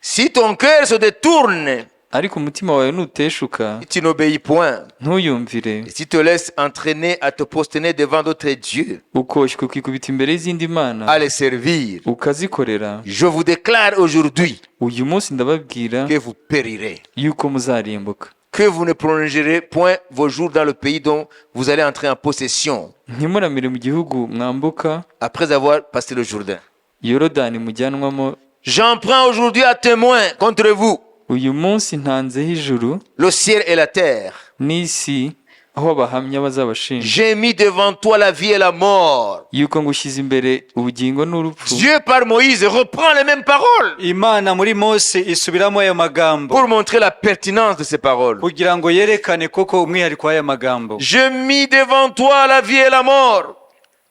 si ton cœur se détourne, ariko umutima wawe nuteshuka, tu n'obéis point, ntuyumvire, et si tu te laisses entraîner à te prosterner devant d'autres dieux, ukoshywa ukikubita imbere y'izindi mana, à les servir, ukazikorera, je vous déclare aujourd'hui uyu munsi ndababwira que vous périrez. Yuko muzarimbuka. que vous ne prolongerez point vos jours dans le pays dont vous allez entrer en possession Ntimuramire mu gihugu mwambuka après avoir passé le Jourdain. Yorodani mujyanwamo. J'en prends aujourd'hui à témoin contre vous Uyu munsi ntanzeho ijuru le ciel et la terre. N'isi aho abahamya bazabashinja. J'ai mis devant toi la vie et la mort. Yuko ngushyize imbere ubugingo n'urupfu. Dieu par Moïse reprend les mêmes paroles Imana muri Mose isubiramo ayo magambo pour montrer la pertinence de ces paroles. Kugira ngo yerekane koko umwihariko w'aya magambo. Je mis devant toi la vie et la mort,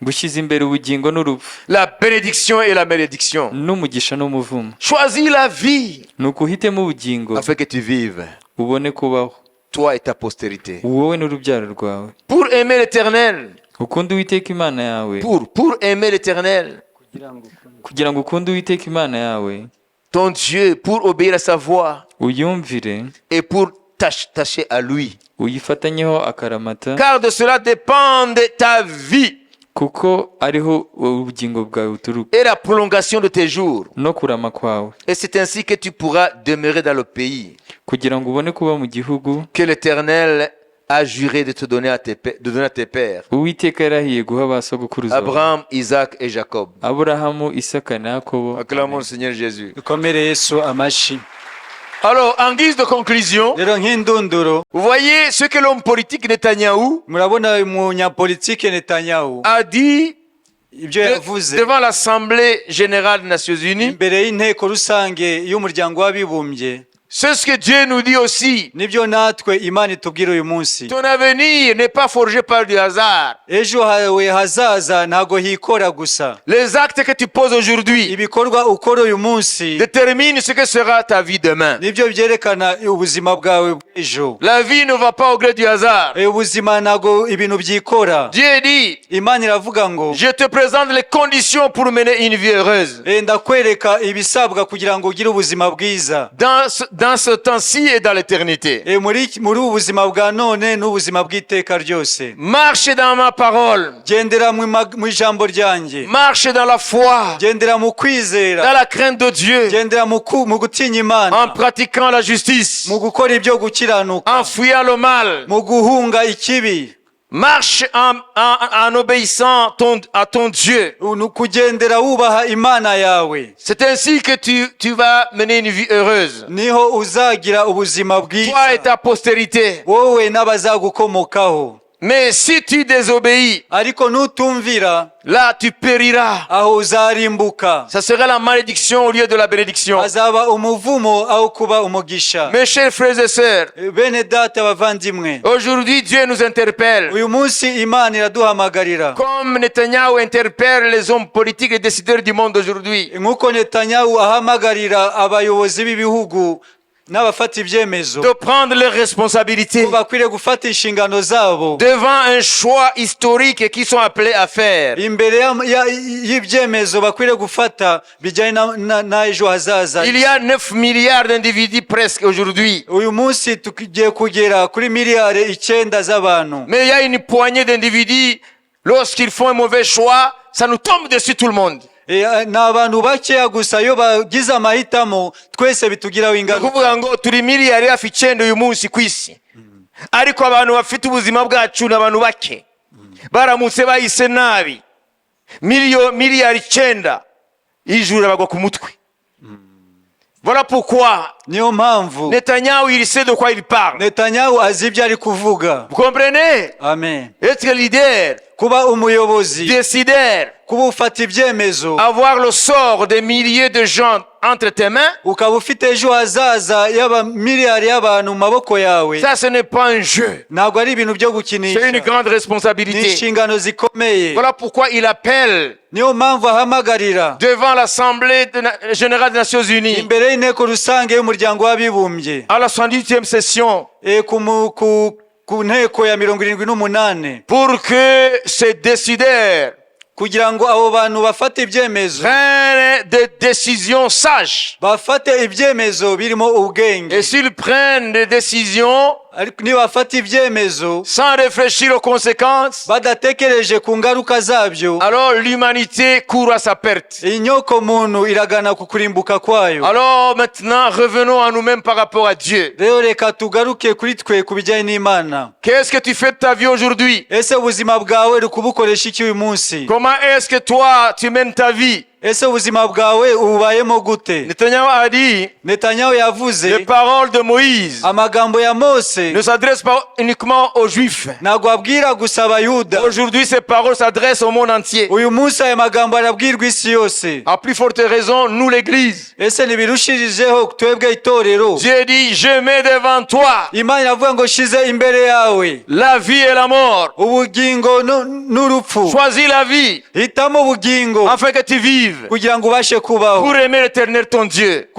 Ngushyize imbere ubugingo n'urupfu la bénédiction et la malédiction. N'umugisha n'umuvumo. Choisis la vie Nuko uhitemo ubugingo afin que tu vives, ubone kubaho toi et ta postérité. Wowe n'urubyaro rwawe. Pour aimer l'Éternel, Ukunde Uwiteka Imana yawe pour aimer l'Éternel, kugira ngo ukunde Uwiteka Imana yawe ton Dieu, pour obéir à sa voix uyumvire et pour t'attacher à lui. Uyifatanyeho akaramata. Car de cela dépend ta vie Kuko ariho ubugingo bwawe buturuka et la prolongation de tes jours. No kurama kwawe. Et c'est ainsi que tu pourras demeurer dans le pays Kugira ngo ubone kuba mu gihugu que l'Éternel a juré de donner à tes pères, Uwiteka yarahiye guha ba sogokuruza bawe, Abraham, Isaac et Jacob. Aburahamu, Isaka na Yakobo. Acclamons le Seigneur Jésus. Dukomere Yesu amashyi. Alors, en guise de conclusion, Rero nk'indunduro vous voyez ce que l'homme politique Netanyahou murabona umunyapolitike Netanyahu a dit ibyo yavuze devant l'Assemblée générale des Nations Unies. Imbere y'inteko rusange y'umuryango w'abibumbye. C'est ce que Dieu nous dit aussi. Nibyo natwe Imana itubwira uyu munsi. Ton avenir n'est pas forgé par du hasard. Ejo hawe hazaza ntago hikora gusa. Les actes que tu poses aujourd'hui Ibikorwa ukora uyu munsi déterminent ce que sera ta vie demain. Nibyo byerekana ubuzima bwawe bw'ejo. La vie ne va pas au gré du hasard. Ubuzima ntago ibintu byikora. Dieu dit, Imana iravuga ngo je te présente les conditions pour mener une vie heureuse. Ndakwereka ibisabwa kugira ngo ugire ubuzima bwiza. Dans ce temps-ci et dans l'éternité. Muri ubu buzima bwa none n'ubuzima bw'iteka ryose. Marche dans ma parole. Gendera mu ijambo ryanjye. Marche dans la foi. Gendera mu kwizera. Dans la crainte de Dieu. Gendera mu gutinya Imana. En pratiquant la justice. Mu gukora ibyo gukiranuka. En fuyant le mal. Mu guhunga ikibi. Marche en obéissant à ton Dieu. Ni ukugendera wubaha Imana yawe. C'est ainsi que tu vas mener une vie heureuse. Niho uzagira ubuzima bwiza. Toi et ta postérité. Wowe n'abazagukomokaho. Mais si tu désobéis, Ariko nutumvira là tu périras. Aho uzarimbuka. Ça sera la malédiction au lieu de la bénédiction. Azaba umuvumo aho kuba umugisha. Mes chers frères et sœurs, Bene data bavandimwe aujourd'hui Dieu nous interpelle. Uyu munsi Imana iraduhamagarira. Comme Netanyahu interpelle les hommes politiques et décideurs du monde d'aujourd'hui. Nk'uko Netanyahu ahamagarira abayobozi b'ibihugu n'abafata ibyemezo De prendre leurs responsabilités ko bakwiriye gufata inshingano zabo devant un choix historique qu'ils sont appelés à faire. Imbere y'ibyemezo bakwiriye gufata bijyanye n'ejo hazaza. Il y a 9 milliards d'individus presque aujourd'hui. Uyu munsi tugiye kugera kuri miliyari 9 z'abantu. Mais il y a une poignée d'individus, lorsqu'ils font un mauvais choix, ça nous tombe dessus tout le monde. Ni abantu bakeya gusa iyo bagize amahitamo twese bitugiraho Ni ingaruka. ukuvuga ngo turi miliyari hafi 9 uyu munsi ku isi ariko abantu bafite ubuzima bwacu ni abantu bake baramutse bahise nabi miliyari 9 ijuru bagwa ku mutwe. Voilà pourquoi Niyo mpamvu Netanyahu, il sait de quoi il parle. Netanyahu azi ibyo ari kuvuga. Vous comprenez? Amen. Être leader, Kuba umuyobozi décideur, kuba ufata ibyemezo avoir le sort des milliers de gens entre tes mains, ukaba ufite ejo hazaza y'abamiliyari y'abantu mu maboko yawe ça, ce n'est pas un jeu. Ntabwo ari ibintu byo C'est gukinisha. une grande Ni responsabilité. inshingano zikomeye. Voilà pourquoi il appelle Niyo mpamvu ahamagarira devant l'Assemblée générale des Nations Unies imbere y'inteko rusange y'umuryango w'abibumbye à la 78e session ku nteko ya 78 pour que ces décideurs kugira ngo abo bantu bafate ibyemezo prennent des décisions sages. Bafate ibyemezo birimo ubwenge. Et s'ils prennent des décisions Ariko nibafata ibyemezo sans réfléchir aux conséquences, badatekereje ku ngaruka zabyo, alors l'humanité court à sa perte. Inyoko muntu iragana ku kurimbuka kwayo. Alors maintenant, revenons à nous-mêmes par rapport à Dieu. Rero reka tugaruke kuri twe ku bijyanye n'Imana. Qu'est-ce que tu fais de ta vie aujourd'hui? Ese ubuzima bwawe uri kubukoresha iki uyu munsi? Comment est-ce que toi, tu mènes ta vie? Ese ubuzima bwawe ububayemo gute? Netanyahu a dit, Netanyahu yavuze, les paroles de Moïse amagambo ya Mose ne s'adressent pas uniquement aux Juifs. Ntabwo abwira gusa Abayuda. Aujourd'hui, ces paroles s'adressent au monde entier. Uyu munsi aya magambo arabwirwa isi yose. À plus forte raison, nous, l'Église. Ese ntibirushirijeho twebwe itorero? Dieu dit, je mets devant toi Imana iravuga ngo shize imbere yawe la vie et la mort. Ubugingo n'urupfu. Choisis la vie Hitamo ubugingo afin que tu vives. Kugira ngo ubashe kubaho. Pour aimer l'Éternel ton Dieu.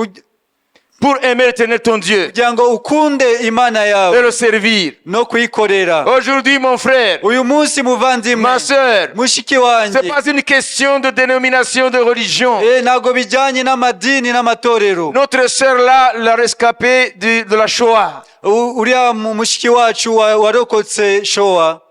Pour aimer l'Éternel ton Dieu. Kugira ngo ukunde Imana yawe Et le servir. No kuyikorera. Aujourd'hui, mon frère, uyu munsi muvandimwe, ma sœur, mushiki wanjye, c'est pas une question de dénomination, de religion. Eh, ntabwo bijyanye n'amadini n'amatorero. Notre sœur là, la rescapée de la Shoah. Uriya mushiki wacu warokotse Shoah,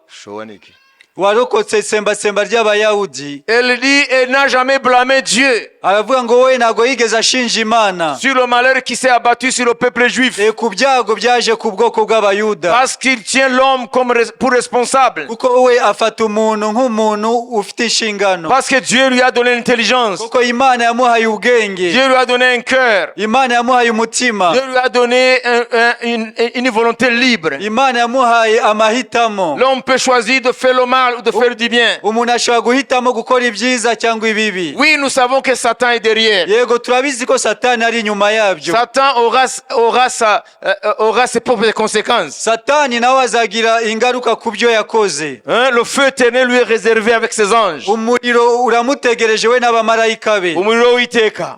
warokotse itsembatsemba ry'Abayahudi, Elle dit, elle n'a jamais blâmé Dieu aravuga ngo we ntabwo yigeze ashinja Imana sur le malheur qui s'est abattu sur le peuple juif. Eh, ku byago byaje ku bwoko bw'Abayuda. Parce qu'il tient l'homme comme pour responsable. Kuko we afata umuntu nk'umuntu ufite inshingano. Parce que Dieu lui a donné l'intelligence. Kuko Imana yamuhaye ubwenge. Dieu lui a donné un cœur. Imana yamuhaye umutima. Dieu lui a donné une volonté libre. Imana yamuhaye amahitamo. L'homme peut choisir de faire le mal ou de faire du bien. Umuntu ashobora guhitamo gukora ibyiza cyangwa ibibi. Oui, nous savons que Satan est derrière. Yego turabizi ko Satani ari inyuma yabyo. Satan aura ses propres conséquences. Satani nawe azagira ingaruka ku byo yakoze. Hein, le feu éternel lui est réservé avec ses anges. Umuriro uramutegereje we n'abamarayika be. Umuriro w'iteka.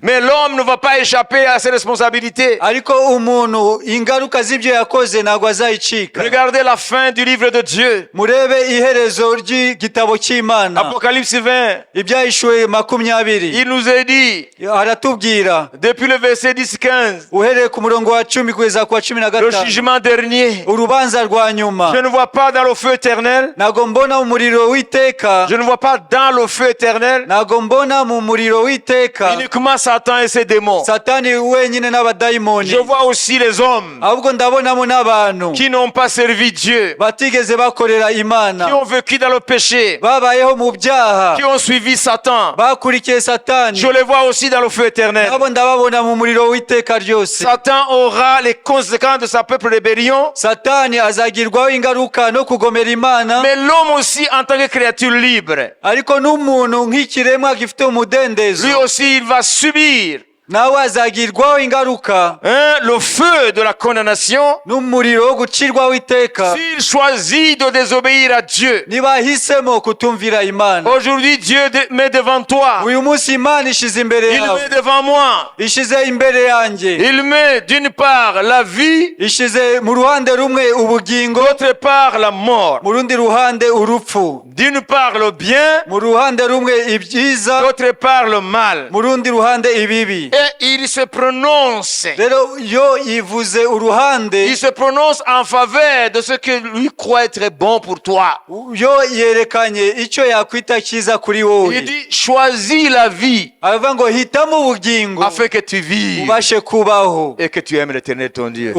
Mais l'homme ne va pas échapper à ses responsabilités. Ariko umuntu ingaruka z'ibyo yakoze ntabwo azayicika. Regardez la fin du livre de Dieu. Murebe iherezo ry'igitabo cy'Imana. Apocalypse 20. Ibyahishuwe 20. Il nous est dit, aratubwira, depuis le verset 10-15, uhereye ku murongo wa 10 kugeza ku wa cumi na le gatanu, jugement dernier. Urubanza rwa nyuma. Je ne vois pas dans le feu éternel. Ntabwo mbona umuriro w'iteka. Je ne vois pas dans le feu éternel Ntabwo mbona mu muriro w'iteka uniquement Satan et ses démons. Satani wenyine n'abadayimoni. Je vois aussi les hommes Ahubwo ndabonamo n'abantu qui n'ont pas servi Dieu, batigeze bakorera Imana, qui ont vécu dans le péché, babayeho mu byaha, qui ont suivi Satan. Bakurikiye Satani. Je les vois aussi dans le feu éternel. Nabo ndababona mu muriro w'iteka ryose. Satan aura les conséquences de sa propre rébellion, Satani azagirwaho ingaruka no kugomera Imana, mais l'homme aussi en tant que créature libre, ariko n'umuntu nk'ikiremwa gifite umudendezo, lui aussi il va subir, nawe azagirwaho ingaruka hein, le feu de la condamnation n'umuriro wo gucirwaho iteka s'il choisit de désobéir à Dieu. Niba ahisemo kutumvira Imana. Aujourd'hui, Dieu met devant toi. Uyu munsi Imana ishize imbere Il yawe. met devant moi. Ishize imbere yanjye. Il met d'une part la vie, Ishize mu ruhande rumwe ubugingo, d'autre part la mort. Mu rundi ruhande urupfu. D'une part le bien, Mu ruhande rumwe ibyiza, d'autre part le mal. Mu rundi ruhande ibibi. Et il se prononce. Rero yo yivuze uruhande. Il se prononce en faveur de ce que lui croit être bon pour toi. Yo yerekanye icyo yakwita cyiza kuri wowe. Il dit, choisis la vie Aravuga ngo hitamo ubugingo afin que tu vives ubashe kubaho et que tu aimes l'Éternel ton Dieu.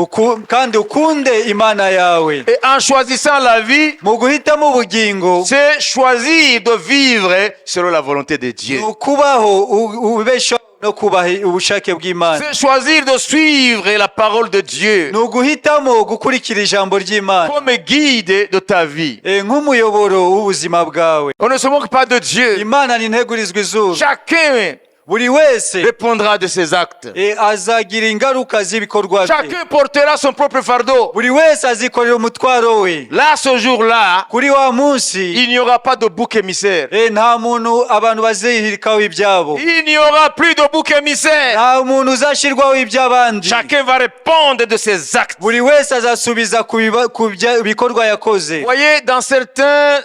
Kandi ukunde Imana yawe. Et en choisissant la vie, Mu guhitamo ubugingo, c'est choisir de vivre selon la volonté de Dieu. Ni ukubaho ubeshaho no kubaha ubushake bw'Imana. C'est choisir de suivre la parole de Dieu Ni uguhitamo gukurikira ijambo ry'Imana comme guide de ta vie. Eh, nk'umuyoboro w'ubuzima bwawe. On ne se moque pas de Dieu. Imana ntintegurizwa izuru. Chacun Buri wese répondra de ses actes. Eh, azagira ingaruka z'ibikorwa bye. Chacun portera son propre fardeau. Buri wese azikorera umutwaro we. Là, ce jour-là, Kuri wa munsi, il n'y aura pas de bouc émissaire. Eh, nta muntu abantu bazihirikaho ibyabo. Il n'y aura plus de bouc émissaire. Nta muntu uzashyirwaho iby'abandi. Chacun va répondre de ses actes. Buri wese azasubiza ku bikorwa yakoze. Vous voyez, dans certaines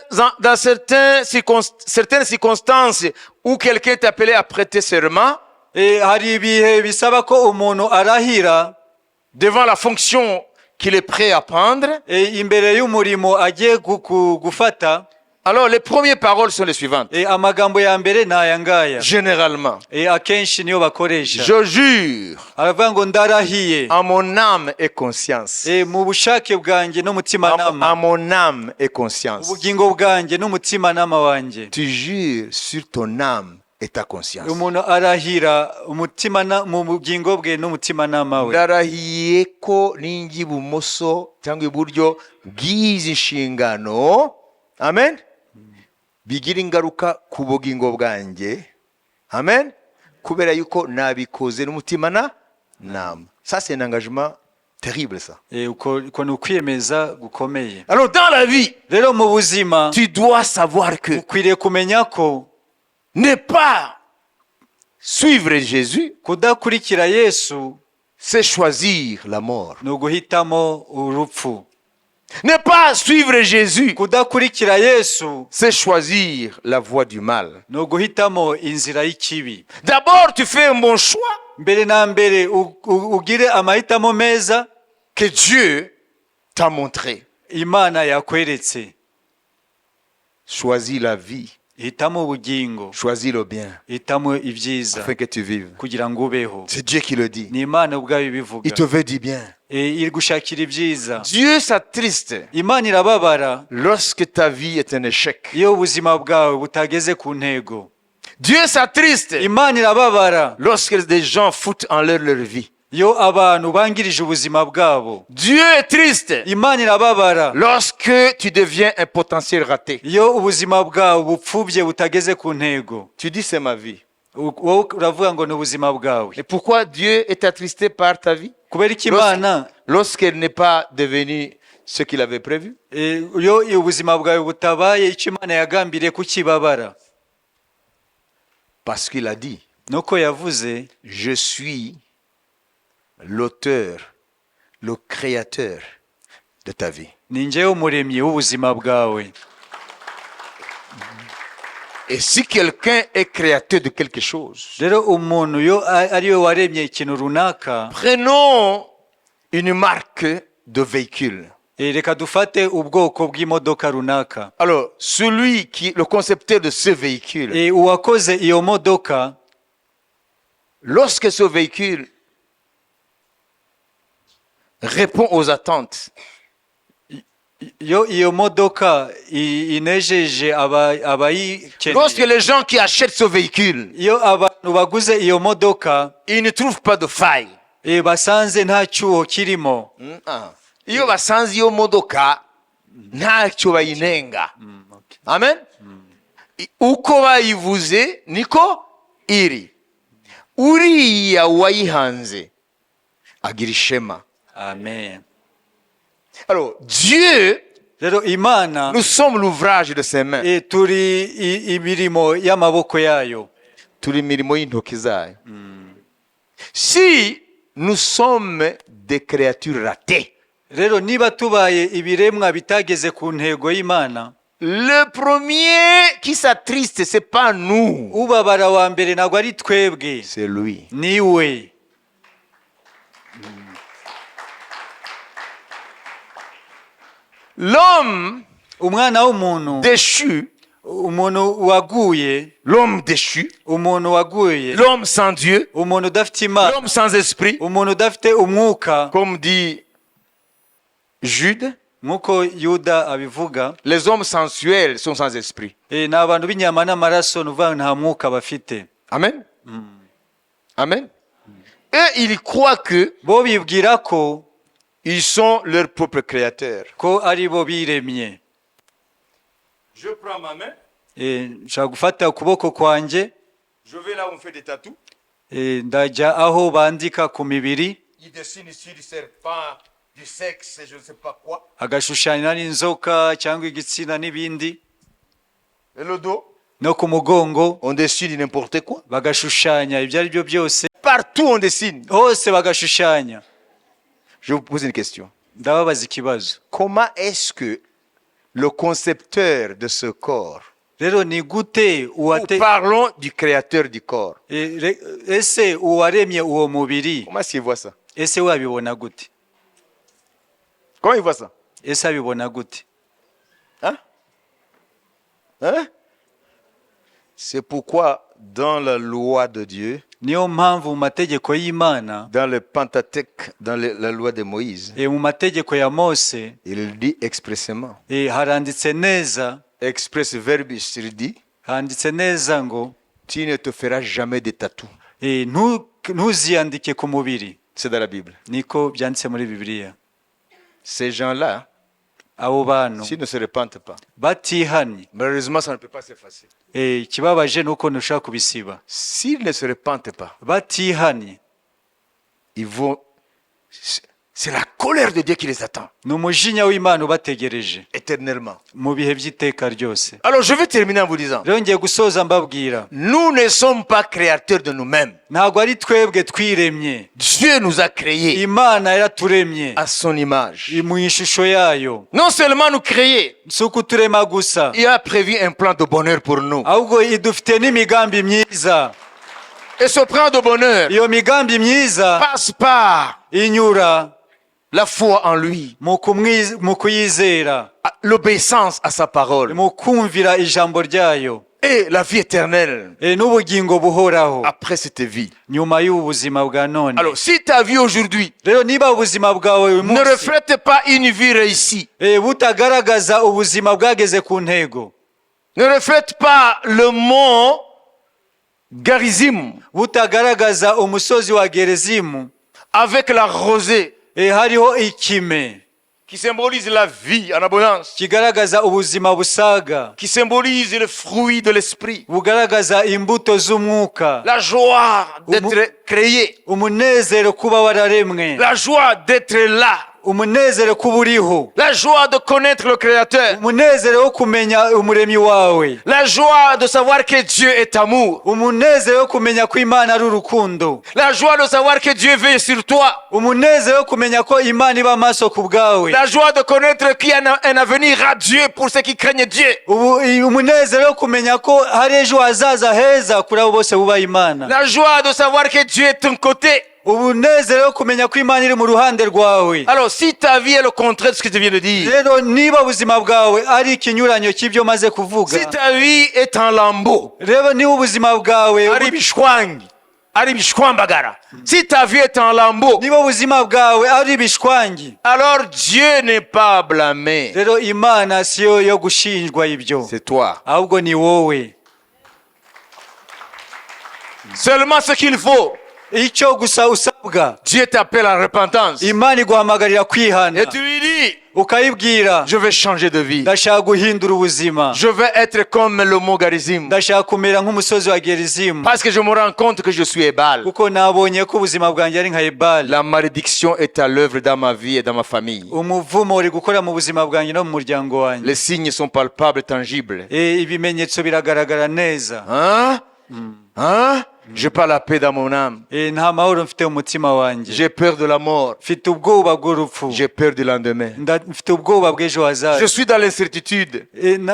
circonstances où quelqu'un est appelé à prêter serment Eh, hari ibihe bisaba ko umuntu arahira devant la fonction qu'il est prêt à prendre, E, imbere y'umurimo agiye gufata, alors les premières paroles sont les suivantes. E, amagambo ya mbere ni aya ngaya. Généralement, E, akenshi niyo bakoresha. Je jure Aravuga ngo ndarahiye en mon âme et conscience. E, mu bushake bwanjye n'umutimanama. En mon âme et conscience. Ubugingo bwanjye n'umutimanama wanjye. Tu jures sur ton âme et ta conscience. Umuntu arahira umutima mu bugingo bwe n'umutimanama we. Ndarahiye ko ninjya ibumoso cyangwa iburyo bw'izi nshingano, amen, bigira ingaruka ku bugingo bwanjye, amen, kubera yuko nabikoze n'umutima na nama. Ça, c'est un engagement terrible, ça. E, uko ni ukwiyemeza gukomeye. Alors, dans la vie, Rero mu buzima, tu dois savoir que ukwiriye kumenya ko ne pas suivre Jésus, kudakurikira Yesu c'est choisir la mort. Ni uguhitamo urupfu. Ne pas suivre Jésus, Kudakurikira Yesu c'est choisir la voie du mal. Ni uguhitamo inzira y'ikibi. D'abord, tu fais un bon choix Mbere na mbere ugire amahitamo meza que Dieu t'a montré. Imana yakweretse. Choisis la vie, Hitamo ubugingo. Choisis le bien, Hitamo ibyiza afin que tu vives. Kugira ngo ubeho. C'est Dieu qui le dit. Ni Imana ubwayo ibivuga. Il te veut du bien. E, iri gushakira ibyiza. Dieu s'attriste Imana irababara lorsque ta vie est un échec. Iyo ubuzima bwawe butageze ku ntego. Dieu s'attriste Imana irababara lorsque des gens foutent en l'air leur vie. Iyo abantu bangirije ubuzima bwabo. Dieu est triste Imana irababara lorsque tu deviens un potentiel raté. Iyo ubuzima bwawe bupfubye butageze ku ntego. Tu dis: c'est ma vie. Wowe uravuga ngo ni ubuzima bwawe. Et pourquoi Dieu est attristé par ta vie? Kubera iki Imana Lorsqu'elle n'est pas devenue ce qu'il avait prévu. E, iyo ubuzima bwawe butabaye icyo Imana yagambiriye kukibabara? Parce qu'il a dit, Nuko yavuze, je suis l'auteur, le créateur de ta vie. Ni njyewe umuremyi w'ubuzima bwawe. Et si quelqu'un est créateur de quelque chose, Rero umuntu iyo ari we waremye ikintu runaka, prenons une marque de véhicule. E, reka dufate ubwoko bw'imodoka runaka. Alors, celui qui, le concepteur de ce véhicule, E, uwakoze iyo modoka, lorsque ce véhicule répond aux attentes, iyo iyo modoka inejeje abayikeneye, lorsque les gens qui achètent ce véhicule, iyo abantu baguze iyo modoka, ils ne trouvent pas de faille. E, basanze nta cyuho kirimo. Ah. Iyo basanze iyo modoka ntacyo bayinenga, amen. Uko bayivuze niko iri, uriya wayihanze agira ishema. Amen. Alors Dieu, Rero Imana, nous sommes l'ouvrage de ses mains. E, turi imirimo y'amaboko yayo. Turi imirimo y'intoki zayo. Si nous sommes des créatures ratées, Rero niba tubaye ibiremwa bitageze ku ntego y'Imana, le premier qui s'attriste, c'est pas nous, ubabara wa mbere ntabwo ari twebwe, c'est lui. Niwe. L'homme Umwana w'umuntu, déchu, umuntu waguye, l'homme déchu, umuntu waguye, l'homme sans Dieu, umuntu udafite Imana, l'homme sans esprit, umuntu udafite umwuka, comme dit Jude, nk'uko Yuda abivuga, les hommes sensuels sont sans esprit. E, ni abantu b'inyama n'amaraso ni ukuvuga ngo nta mwuka bafite. Amen. Amen. Eux, ils croient que Bo bibwira ko ils sont leurs propres créateurs. Ko ari bo biremye. Je prends ma main, E, nshobora gufata ukuboko kwanjye, je vais là où on fait des tatous. E, ndajya aho bandika ku mibiri. Ils dessinent ici du serpent, du sexe, je ne sais pas quoi. Agashushanya n'inzoka cyangwa igitsina n'ibindi. Et le dos, No ku mugongo, on dessine n'importe quoi. Bagashushanya ibyo ari byo byose. Partout, on dessine. Hose bagashushanya. Je vous pose une question. Ndababaza ikibazo. Comment est-ce que le concepteur de ce corps, Rero ni gute ou uwate parlons du créateur du corps, E, ese uwaremye uwo mubiri, comment est-ce qu'il voit ça? Ese wabibona gute? Comment il voit ça? Ese abibona gute? Hein? Hein? C'est pourquoi dans la loi de Dieu, Niyo mpamvu mu mategeko y'Imana, dans le Pentateuque, dans la loi de Moïse, mu mategeko ya Mose, il dit expressément, haranditse neza, express verbis, il dit, handitse neza ngo tu ne te feras jamais de tatou. Ntuziyandike ku mubiri. C'est dans la Bible. Niko byanditse muri Bibiliya. Ces gens-là, Abo bantu, s'ils ne se repentent pas, batihannye, malheureusement, ça ne peut pas s'effacer. Ikibabaje ni uko ntushobora kubisiba. S'ils ne se repentent pas, Batihannye, ils vont. C'est la colère de Dieu qui les attend ni umujinya w'Imana ubategereje éternellement. Mu bihe by'iteka ryose. Alors, je vais terminer en vous disant, Rero ngiye gusoza mbabwira, nous ne sommes pas créateurs de nous-mêmes. Ntabwo ari twebwe twiremye. Dieu nous a créés Imana yaraturemye à son image. Mu ishusho yayo. Non seulement nous créer, Si ukuturema gusa, il a prévu un plan de bonheur pour nous. Ahubwo idufite n'imigambi myiza. Et ce plan de bonheur Iyo migambi myiza passe par inyura la foi en lui, mu kuyizera, l'obéissance à sa parole mu kumvira ijambo ryayo, et la vie éternelle n'ubugingo buhoraho après cette vie. Nyuma y'ubu buzima bwa none. Alors, si ta vie aujourd'hui Rero niba ubuzima bwawe uyu ne munsi reflète pas une vie réussie, butagaragaza ubuzima bwageze ku ntego, ne reflète pas le mont Garizim butagaragaza umusozi wa Gerezimu avec la rosée hariho ikime qui symbolise la vie en abondance, kigaragaza ubuzima busaga, qui symbolise le fruit de l'esprit, bugaragaza imbuto z'umwuka, la joie d'être créé, umunezero kuba wararemwe, la joie d'être là, umunezero kuba uriho, la joie de connaître le Créateur, umunezero wo kumenya umuremyi wawe, la joie de savoir que Dieu est amour, umunezero wo kumenya ko Imana ari urukundo, la joie de savoir que Dieu veille sur toi, umunezero wo kumenya ko Imana iba amaso ku bwawe, la joie de connaître qu'il y a un avenir radieux pour ceux qui craignent Dieu, Umunezero wo kumenya ko hari ejo hazaza heza kuri abo bose bubaha Imana, la joie de savoir que Dieu est ton côté. Umunezero wo kumenya ko Imana iri mu ruhande rwawe. Alors, si ta vie est le contraire de ce que tu viens de dire, Rero niba ubuzima bwawe ari ikinyuranyo cy'ibyo maze kuvuga, si ta vie est en lambeaux, rero niba ubuzima bwawe ari ibishwangi, ari ibishwambagara. Si ta vie est en lambeaux, niba ubuzima bwawe ari ibishwangi, alors Dieu n'est pas à blâmer. Rero Imana siyo yo gushinjwa ibyo, C'est toi. Ahubwo ni wowe. Seulement ce qu'il faut, Icyo gusa usabwa, Dieu t'appelle à la repentance. Imana iguhamagarira kwihana, Et tu lui dis, ukayibwira, je vais changer de vie. Ndashaka guhindura ubuzima, Je vais être comme le mont Garizim. Ndashaka kumera nk'umusozi wa Gerizimu, Parce que je me rends compte que je suis Ebal. Kuko nabonye ko ubuzima bwanjye ari nka Ebali. La malédiction est à l'œuvre dans ma vie et dans ma famille. Umuvumo uri gukora mu buzima bwanjye no mu muryango wanjye. Les signes sont palpables, tangibles. Ibimenyetso biragaragara neza. Hein? Hein? J'ai pas la paix dans mon âme. Nta mahoro mfite mu mutima wanjye. J'ai peur de la mort. Mfite ubwoba bw'urupfu. J'ai peur du lendemain. Mfite ubwoba bw'ejo hazaza. Je suis dans l'incertitude.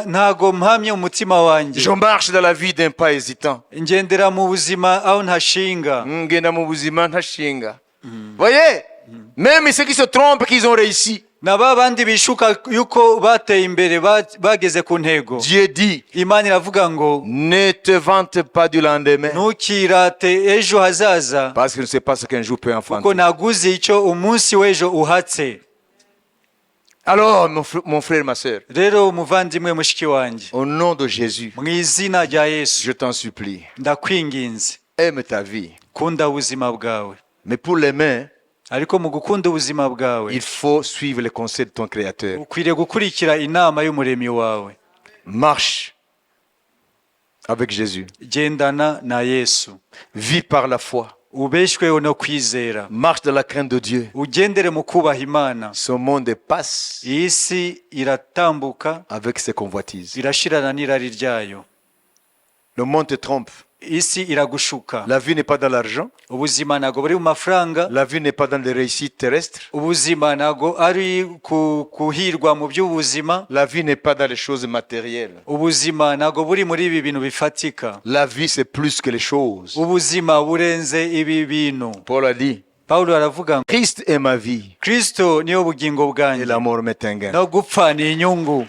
Ntago mpamye mu mutima wanjye. Je marche dans la vie d'un pas hésitant. Ngendera mu buzima aho ntashinga. Ngenda mu buzima ntashinga. Voyez? Même ceux qui se trompent qu'ils ont réussi. Na ba bandi bishuka yuko bateye imbere bageze ku ntego. Dieu dit, Imana iravuga ngo, ne te vante pas du lendemain. Ntukirate ejo hazaza, Parce que tu ne sais pas ce qu'un jour peut kuko enfanter. ntabwo uzi icyo umunsi w'ejo uhatse. Alors, mon frère, ma soeur, Rero umuvandimwe mushiki wanjye, au nom de Jésus, mu izina rya Yesu, je t'en supplie, ndakwinginze, aime ta vie. Kunda ubuzima bwawe. Mais pour l'aimer, Ariko mu gukunda ubuzima bwawe, il faut suivre les conseils de ton Créateur. Ukwiriye gukurikira inama y'umuremyi wawe. Marche avec Jésus. Gendana na Yesu. Vis par la foi. Ubeshweho no kwizera. Marche dans la crainte de Dieu. Ugendere mu kubaha Imana. Ce monde passe Iyi si iratambuka, avec ses convoitises. Irashirana n'irari ryayo. Le monde te trompe. Isi iragushuka. La vie n'est pas dans l'argent. Ubuzima ntabwo buri mu mafaranga. La vie n'est pas dans les réussites terrestres. Ubuzima ntabwo ari kuhirwa mu by'ubuzima. La vie n'est pas dans les choses matérielles. Ubuzima ntabwo buri muri ibi bintu bifatika. La vie, c'est plus que les choses. Ubuzima burenze ibi bintu. Paul a dit, Pawulo aravuga ngo Christ est ma vie Kristo niyo bugingo et bwanjye la mort m'est un gain. No gupfa ni inyungu.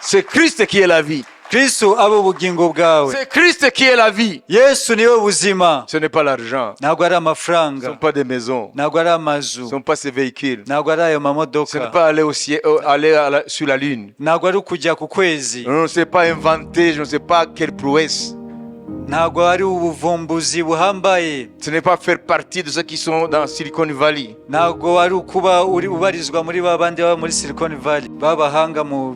C'est Christ qui est la vie. Kristo abe ubugingo bwawe. C'est Christ qui est la vie. Yesu niwe buzima. Ce n'est pas l'argent. Ntabwo ari Ce ne amafaranga. sont pas des maisons. Ntabwo ari Ce amazu. ne sont pas ces véhicules. Ntabwo ari ayo Ce mamodoka. n'est pas aller au ciel, aller sur la lune. Ntabwo ari ukujya ku kwezi. On ne sait pas inventer, je ne sais pas quelle prouesse. Ntabwo ari ubuvumbuzi buhambaye. Ce n'est pas faire partie de ceux qui sont dans Silicon Valley. Ntabwo ari ukuba uri ubarizwa muri ba bandi baba muri Silicon Valley b'abahanga mu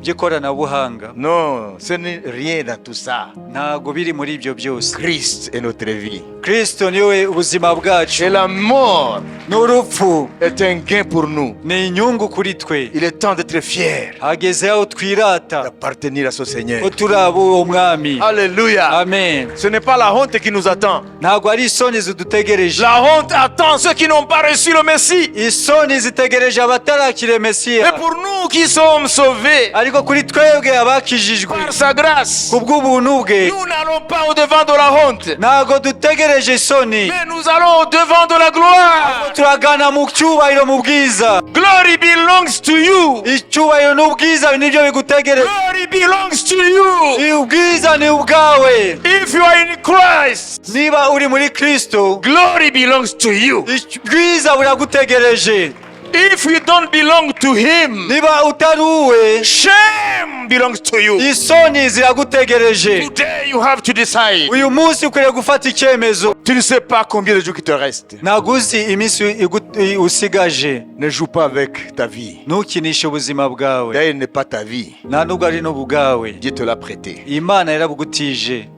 by'ikoranabuhanga. Non, ce n'est rien dans tout ça. Ntabwo biri muri ibyo byose. Christ est notre vie. Kristo niwe ubuzima bwacu. Et la mort N'urupfu est un gain pour nous. Ni inyungu kuri twe. Il est temps d'être fier Hageze aho twirata d'appartenir à ce Seigneur. Ko turi ab'uwo mwami. Alléluia. Amen. Ce n'est pas la honte qui nous attend. Ntabwo ari isoni zidutegereje. La honte attend ceux qui n'ont pas reçu le Messie. Isoni zitegereje abatarakira Mesiya. Mais pour nous qui sommes sauvés Ariko kuri twebwe abakijijwe par sa grâce, ku bw'ubuntu bwe, nous n'allons pas au-devant de la honte, ntabwo dutegereje isoni, mais nous allons au-devant de la gloire. Turagana mu cyubahiro mu bwiza. Glory belongs to you. Icyubahiro n'ubwiza nibyo bigutegereje. Glory belongs to you. Ubwiza ni ubwawe. If you are in Christ, Niba uri muri Kristo, glory belongs to you. Ubwiza buragutegereje. If you don't belong to Him, Niba utari uwe, shame belongs to you. Isoni ziragutegereje. Today you have to decide. Uyu munsi ukwiriye gufata icyemezo. Tu ne sais pas combien de jours qui te restent. Ntabwo uzi iminsi usigaje. Ne joue pas avec ta vie. Ntukinishe ubuzima bwawe. D'ailleurs, n'est pas ta vie. Nta nubwo ari n'ubwawe. Dieu te l'a prêté. Imana yarabugutije.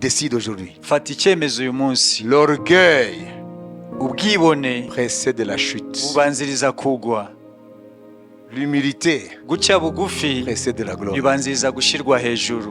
Décide aujourd'hui. Fata icyemezo uyu munsi. L'orgueil Ubwibone précède la chute. Bubanziriza kugwa. L'humilité Guca bugufi précède la gloire. Bibanziriza gushyirwa hejuru.